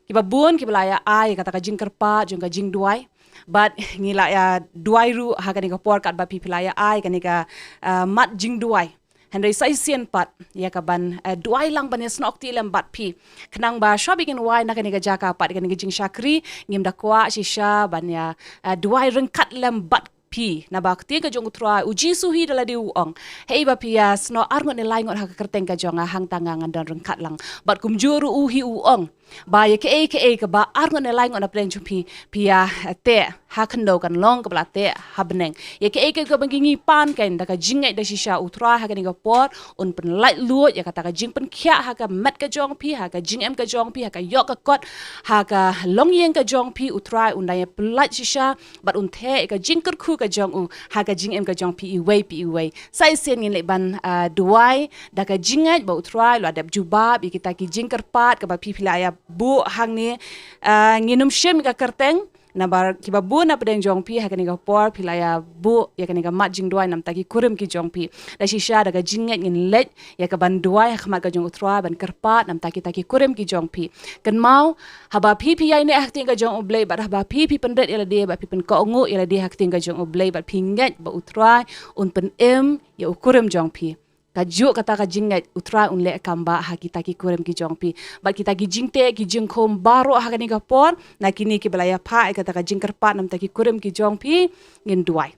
kiba bun kiba la ïa ai kata ka jingkyrpad jong ka jingduwai. Bad ngi la ïa duwai ruh ha kane ka por katba phi phi la ïa ai kane ka, ah, mat jingduwai. Hynrei sa shisien pat ïa ka ban, eh, duwai lang ban ïa snoh kti lem bad phi. Khnang ba shwa ba ngin wai na kane ka jaka pat kane ka jingshakri, ngim da kwah shisha ban ïa, eh, duwai ryngkat lem bad phi. Naba ka ktien ka jong U Trai, U Jisu hi da lade u ong, hei ba phi ïa snoh ar ngut ne lai ngut ha ka kyrteng ka jong nga, hangta nga ngan don ryngkat lang. Bad kumjuh ruh u hi u ong ba ïa kaei kaei kaba ar ngut ne lai ngut na pdeng jong phi, phi ïa teh ha khyndew kan long kaba la teh ha bneng. Ïa kaei kaei kaba ngi ngi pan kan da ka jingngeit da shisha U Trai ha kane ka por un pynlait luid ïa kata ka jingpynkhiah ha ka met ka jong phi, ha ka jingem ka jong phi, ha ka ïoh ka kot, ha ka longïing ka jong phi. U Trai un da ïa pynlait shisha bad un theh ïa ka jingkyrkhu ka jong u ha ka jingem ka jong phi iwei pa iwei. Sa shisien ngin leit ban, ah, duwai da ka jingngeit ba U Trai u la dep jubab ïa kita ki jingkyrpad kaba phi phi la ïa buh hangne. Ah, ngin ym shim ïa ka kyrteng, namar kiba bun na pdeng jong phi ha kane ka por phi la ïa buh ïa kane ka mat jingduwai namar ki kurim ki jong phi. Da shisha da ka jingngeit ngin leit ïa ka ban duwai ha khmat ka jong U Trai ban kyrpad namar kita ki kurim ki jong phi. Kynmaw, haba phi phi ïaineh ha ka ktien ka jong U Blei bad haba phi phi pynrit ïa lade bad phi pynkohnguh ïa lade ha ka ktien ka jong U Blei bad phi ngeit ba U Trai un pynim ïa u kurim jong phi, kajuh kata ka jingngeit U Trai un leh kam ba ha kita ki kurim ki jong phi. Bad kita ki jingteh ki jingkhum baroh ha kane ka por, na kine kiba la ïa phah ïa kata ka jingkyrpad namar ki kurim ki jong phi, ngin duwai.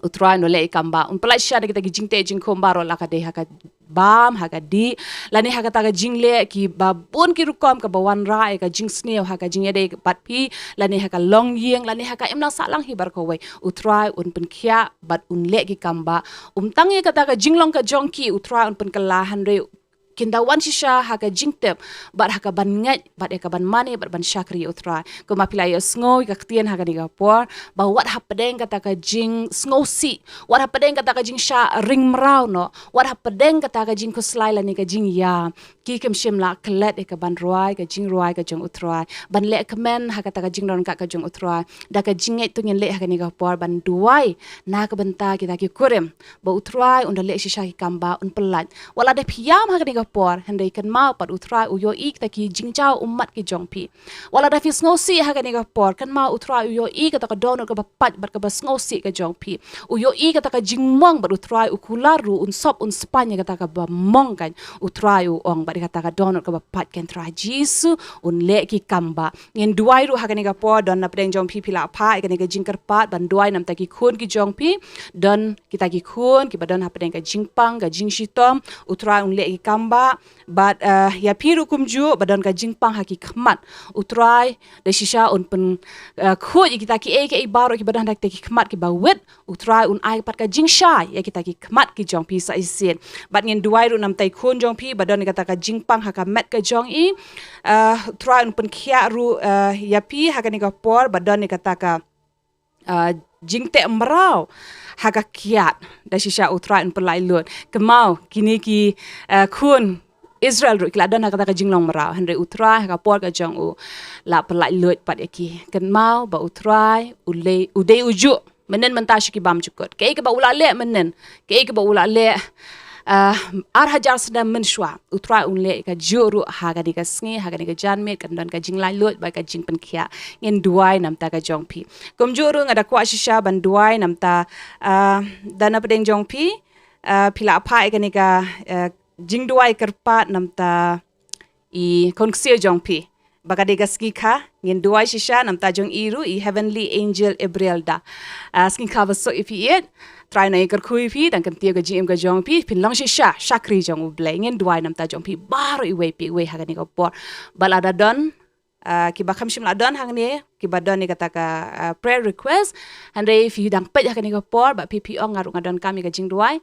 U Trai un leh kam ba, un pynlait shisha da kita ki jingteh jingkhum baroh, la ka dei ha ka bam, ha ka dih, lane ha kata ka jingleh kiba bun ki rukom kaba wanrah ïa ka jingsniew ha ka jingïadei bad phi, lane ha ka longïing, lane ha ka imlang sahlang hi baroh kawei. U Trai un pynkhiah bad un leh ki kam ba. Um tang ïa kata ka jinglong ka jong ki U Trai un pynkylla, hynrei kin da wan shisha ha ka jingtip bad ha ka ban ngeit bad ïa ka ban mane bad ban shakri ïa U Trai. Kumba phi la ïohsngew ïa ka ktien ha kane ka por, ba wat hapdeng kata ka jingsngewsih, wat hapdeng kata ka jingshah ring mraw noh, wat hapdeng kata ka jingkhuslai lane ka jingïam, ki kim shym la klet ïa ka ban rwai ka jingrwai ka jong U Trai, ban leh kmen ha kata ka jingdon ka ka jong U Trai. Da ka jingngeit to ngin leh ha kane ka por ban duwai na ka bynta kita ki kurim, ba U Trai un da leh shisha ki kam ba, un pynlait. Wat la dep ïam ha kane ka por, hynrei kynmaw pat U Trai u ïohi kita ki jingjaw ummat ki jong phi. Wat lada phi sngewsih ha kane ka por, kynmaw U Trai u ïohi kata ka dohnud kaba pait bad kaba sngewsih ka jong phi. U ïohi kata ka jingmong bad U Trai u kular ruh un sop un spaiñ ïa kata kaba mong kan. U Trai u ong bad kata ka dohnud kaba pait kan Trai Jisu un leh ki kam ba. Ngin duwai ruh ha kane ka por, don na pdeng jong phi phi la phah ïa kane ka jingkyrpad ban duwai namar ki khun ki jong phi, don kita ki khun kiba don ha pdeng ka jingpang ka jingshitom, U Trai un leh ki kam ba. Bad, eh, ïa phi ruh kumjuh ba don ka jingpang ha ki khmat, U Trai da shisha un pyn, eh, khuid ïa kita kiei kiei baroh kiba don ha kita ki khmat kiba wit, U Trai un ai pat ka jingshai ïa kita ki khmat ki jong phi sa shisien. Bad ngin duwai ruh namar i khun jong phi ba don kata ka jingpang ha ka met ka jong i. Eh, U Trai un pynkhiah ruh, eh, ïa phi ha kane ka por ba don kata ka, eh, jingteh mraw ha ka kiad. Da shisha U Trai un pynlait lut. Kynmaw kine ki, eh, khun Israel ruh ki la don ha kata ka jinglong mraw, hynrei U Trai ha ka por ka jong u la pynlait lut pat ïa ki. Kynmaw ba U Trai u lei, u dei u juh mynhynnin mynta sha ki bymjukut. Kaei kaba u la leh mynhynnin, kaei kaba u la leh, ah, ar hajar snem mynshuwa, U Trai un leh ka juh ruh ha kane ka sngi, ha kane ka janmiet, kan don ka jinglait lut bad ka jingpynkhiah. Ngin duwai namar ka jong phi. Kumjuh ruh nga da kwah shisha ban duwai namar, ah, da na pdeng jong phi, ah, phi la phah ïa kane ka, ah, jingduwai kyrpad namar i khun ksiew jong phi. Ba ka dei ka sngi kha, ngin duwai shisha namar jong i ruh i Heavenly Angel Ebrielda. Ah, sngi kha ba suk ïa phi ïeit, Trai un ïa kyrkhu ïa phi, dang kyntiew ka jingim ka jong phi, phin long shisha shakri jong U Blei. Ngin duwai namar jong phi baroh iwei pa iwei ha kane ka por. Ba lada don, ah, kiba kham shym la don hangne, kiba don ïa kata ka, ah, prayer request, hynrei phi dang peit ha kane ka por, ba phi phi ong nga ruh nga donkam ïa ka jingduwai.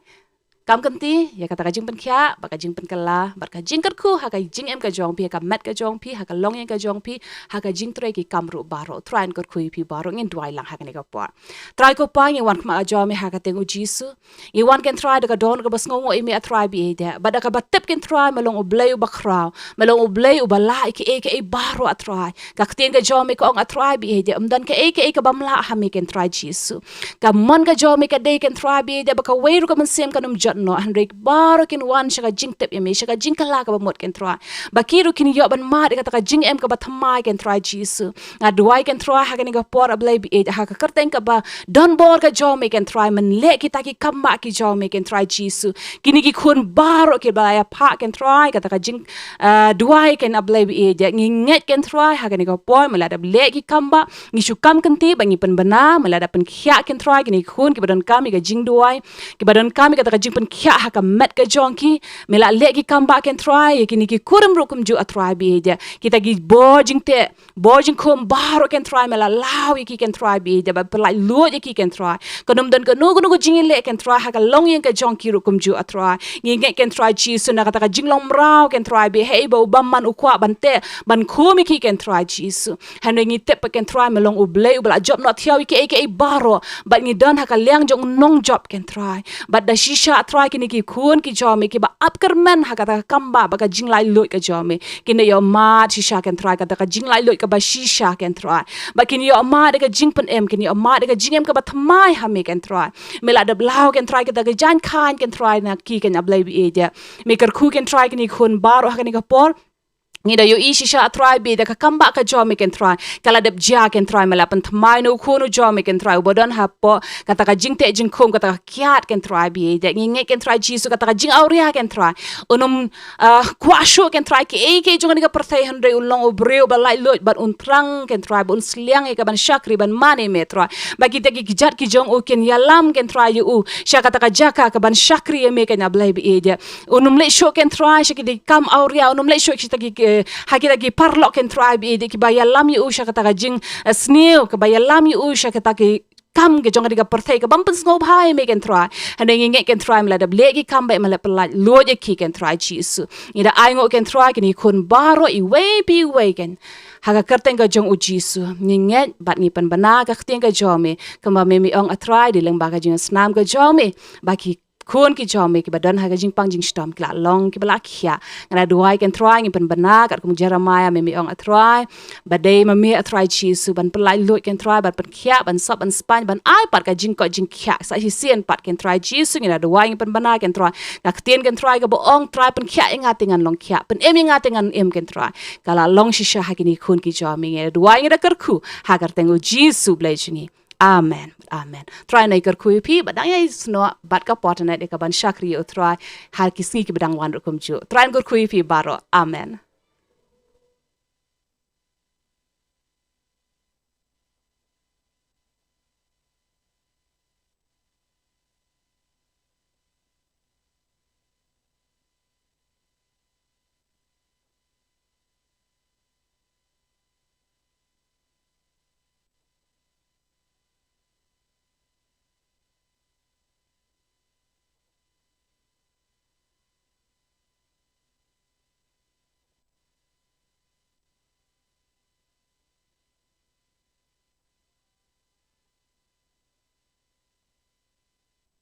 Kam kynti ïa kata ka jingpynkhiah bad ka jingpynkylla bad ka jingkyrkhu ha ka jingim ka jong phi, ha ka met ka jong phi, ha ka longïing ka jong phi, ha ka jingtrei ki kam ruh baroh. Trai un kyrkhu ïa phi baroh. Ngin duwai lang ha kane ka por. Trai ko Pa, ngi wan khmat ka jong me ha ka kyrteng U Jisu. Ngi wan kan Trai da ka dohnud kaba sngewnguh ïa me A Trai ba ïeit, bad da kaba tip kan Trai me long U Blei uba khraw, me long U Blei uba lah ïa kiei kiei baroh A Trai. Ka ktien ka jong me ka ong A Trai ba ïeit, ym don kaei kaei ka bym lah ha me kan Trai Jisu. Ka mon ka jong me ka dei kan Trai ba ïeit ba kawei ruh ka mynsiem kan ym jot noh, hynrei baroh kin wan sha ka jingtip ïa me, sha ka jingkylla kaba mut kan Trai. Ba ki ruh kin ïoh ban mad ïa kata ka jingim kaba thymmai kan Trai Jisu. Nga duwai kan Trai ha kane ka por A Blei ba ïeit, ha ka kyrteng kaba don bor ka jong me kan Trai, men leh kita ki kam ba ki jong me kan Trai Jisu. Kine ki khun baroh kiba la ïa phah kan Trai kata ka jing, ah, duwai kan A Blei ba ïeit. Ngi ngeit kan Trai ha kane ka por me la dep leh ki kam ba ngi shu kam kynti ba ngi pynbna, me la dep pynkhiah kan Trai kine ki khun kiba donkam ïa ka jingduwai, kiba donkam ïa kata ka jingpynkhiah ha ka met ka jong ki. Me la leh ki kam ba kan Trai ïa kine ki kurim ruh kumjuh A Trai ba ïeit. Kita ki bor jingteh, bor jingkhum baroh kan Trai me la law ïa ki kan Trai ba ïeit, ba pynlait lut ïa ki kan Trai. Kan ym don kano kano ka jingïaleh kan Trai ha ka longïing ka jong ki ruh kumjuh A Trai. Ngi ngeit kan Trai Jisu na kata ka jinglong mraw kan Trai ba ïeit, hei ba u bymman u kwah ban teh ban khum ïa ki kan Trai Jisu. Hynrei ngi tip ba kan Trai me long U Blei uba la jop noh thiaw ïa kiei kiei baroh, bad ngi don ha ka liang jong u nongjop kan Trai. Bad da shisha A Trai kine ki khun ki jong me kiba ap kyrmen ha kata ka kam ba, ba ka jinglait lut ka jong me, kin ïoh mad shisha kan Trai kata ka jinglait lut kaba shisha kan Trai. Ba kin ïoh mad ïa ka jingpynim, kin ïoh mad ïa ka jingim kaba thymmai ha me kan Trai. Me la dep law kan Trai kata ka jaiñ khaiñ kan Trai na ki kan A Blei ba ïeit. Me kyrkhu kan Trai kine ki khun baroh ha kane ka por. Ngi da ïohi shisha A Trai ba ïeit da ka kam ba ka jong me kan Trai ka la dep jia kan Trai, me la pynthymmai na u khun u jong me kan Trai uba don hapoh kata ka jingteh jingkhum, kata ka kiad kan Trai ba ïeit. Ngi ngeit kan Trai Jisu kata ka jingawria kan Trai un ym, ah, kwah shuh kan Trai kiei kiei jong kane ka pyrthei, hynrei un long u briew ba lait lut bad un thrang kan Trai, ba un sliang ïa ka ban shakri ban man ïa me Trai. Ba kita ki kjat ki jong u kin ïalam kan Trai ïa u sha kata ka jaka ka ban shakri ïa me kan A Blei ba ïeit. Un ym leit shuh kan Trai sha kita ki kam awria, un ym leit shuh kita ki, eh, ha kita ki paralok kan Trai ba ïeit, kiba ïalam ïa u sha kata ka jing, eh, sniew, kiba ïalam ïa u sha kita ki kam ki jong kata ka pyrthei ka bym pynsngewbha ïa me kan Trai. Hynrei ngi ngeit kan Trai me la dep leh ki kam ba me la pynlait lut ïa ki kan Trai Jisu. Ngi da ainguh kan Trai kine ki khun baroh iwei pa iwei kan ha ka kyrteng ka jong U Jisu. Ngi ngeit bad ngi pynbna ka ktien ka jong me, kumba me me ong A Trai, dei lyngba ka jingsnam ka jong me ba ki khun ki jong me kiba don ha ka jingpang jingshitom ki la long kiba la khiah. Nga da duwai ken Trai ngi pynbna katkum Jeremiah me me ong a Trai. Ba dei ma me a Trai Jisu ban pynlait luid ken Trai ban pynkhiah ban sop ban spaiñ ban ai pat ka jingkoit jingkhiah sa shisien pat ken Trai Jisu ngi da duwai ngi pynbna ken Trai. Ka ktien ken Trai kaba ong Trai pynkhiah ïa nga te ngan long khiah. Pynim ïa nga te ngan im ken Trai. Ka la long shisha ha kine khun ki jong me ngi da duwai ngi da kyrkhu ha ka kyrteng u Jisu Blei jong ngi. Amen. Amen. Trai nai kyrkhu ïa phi, ba dang ïa snoh, bad ka por tang nai dei ka ban shakri ïa u Trai, ha ki sngi kiba dang wan ruh kumjuh. Trai kyrkhu ïa phi baroh. Amen.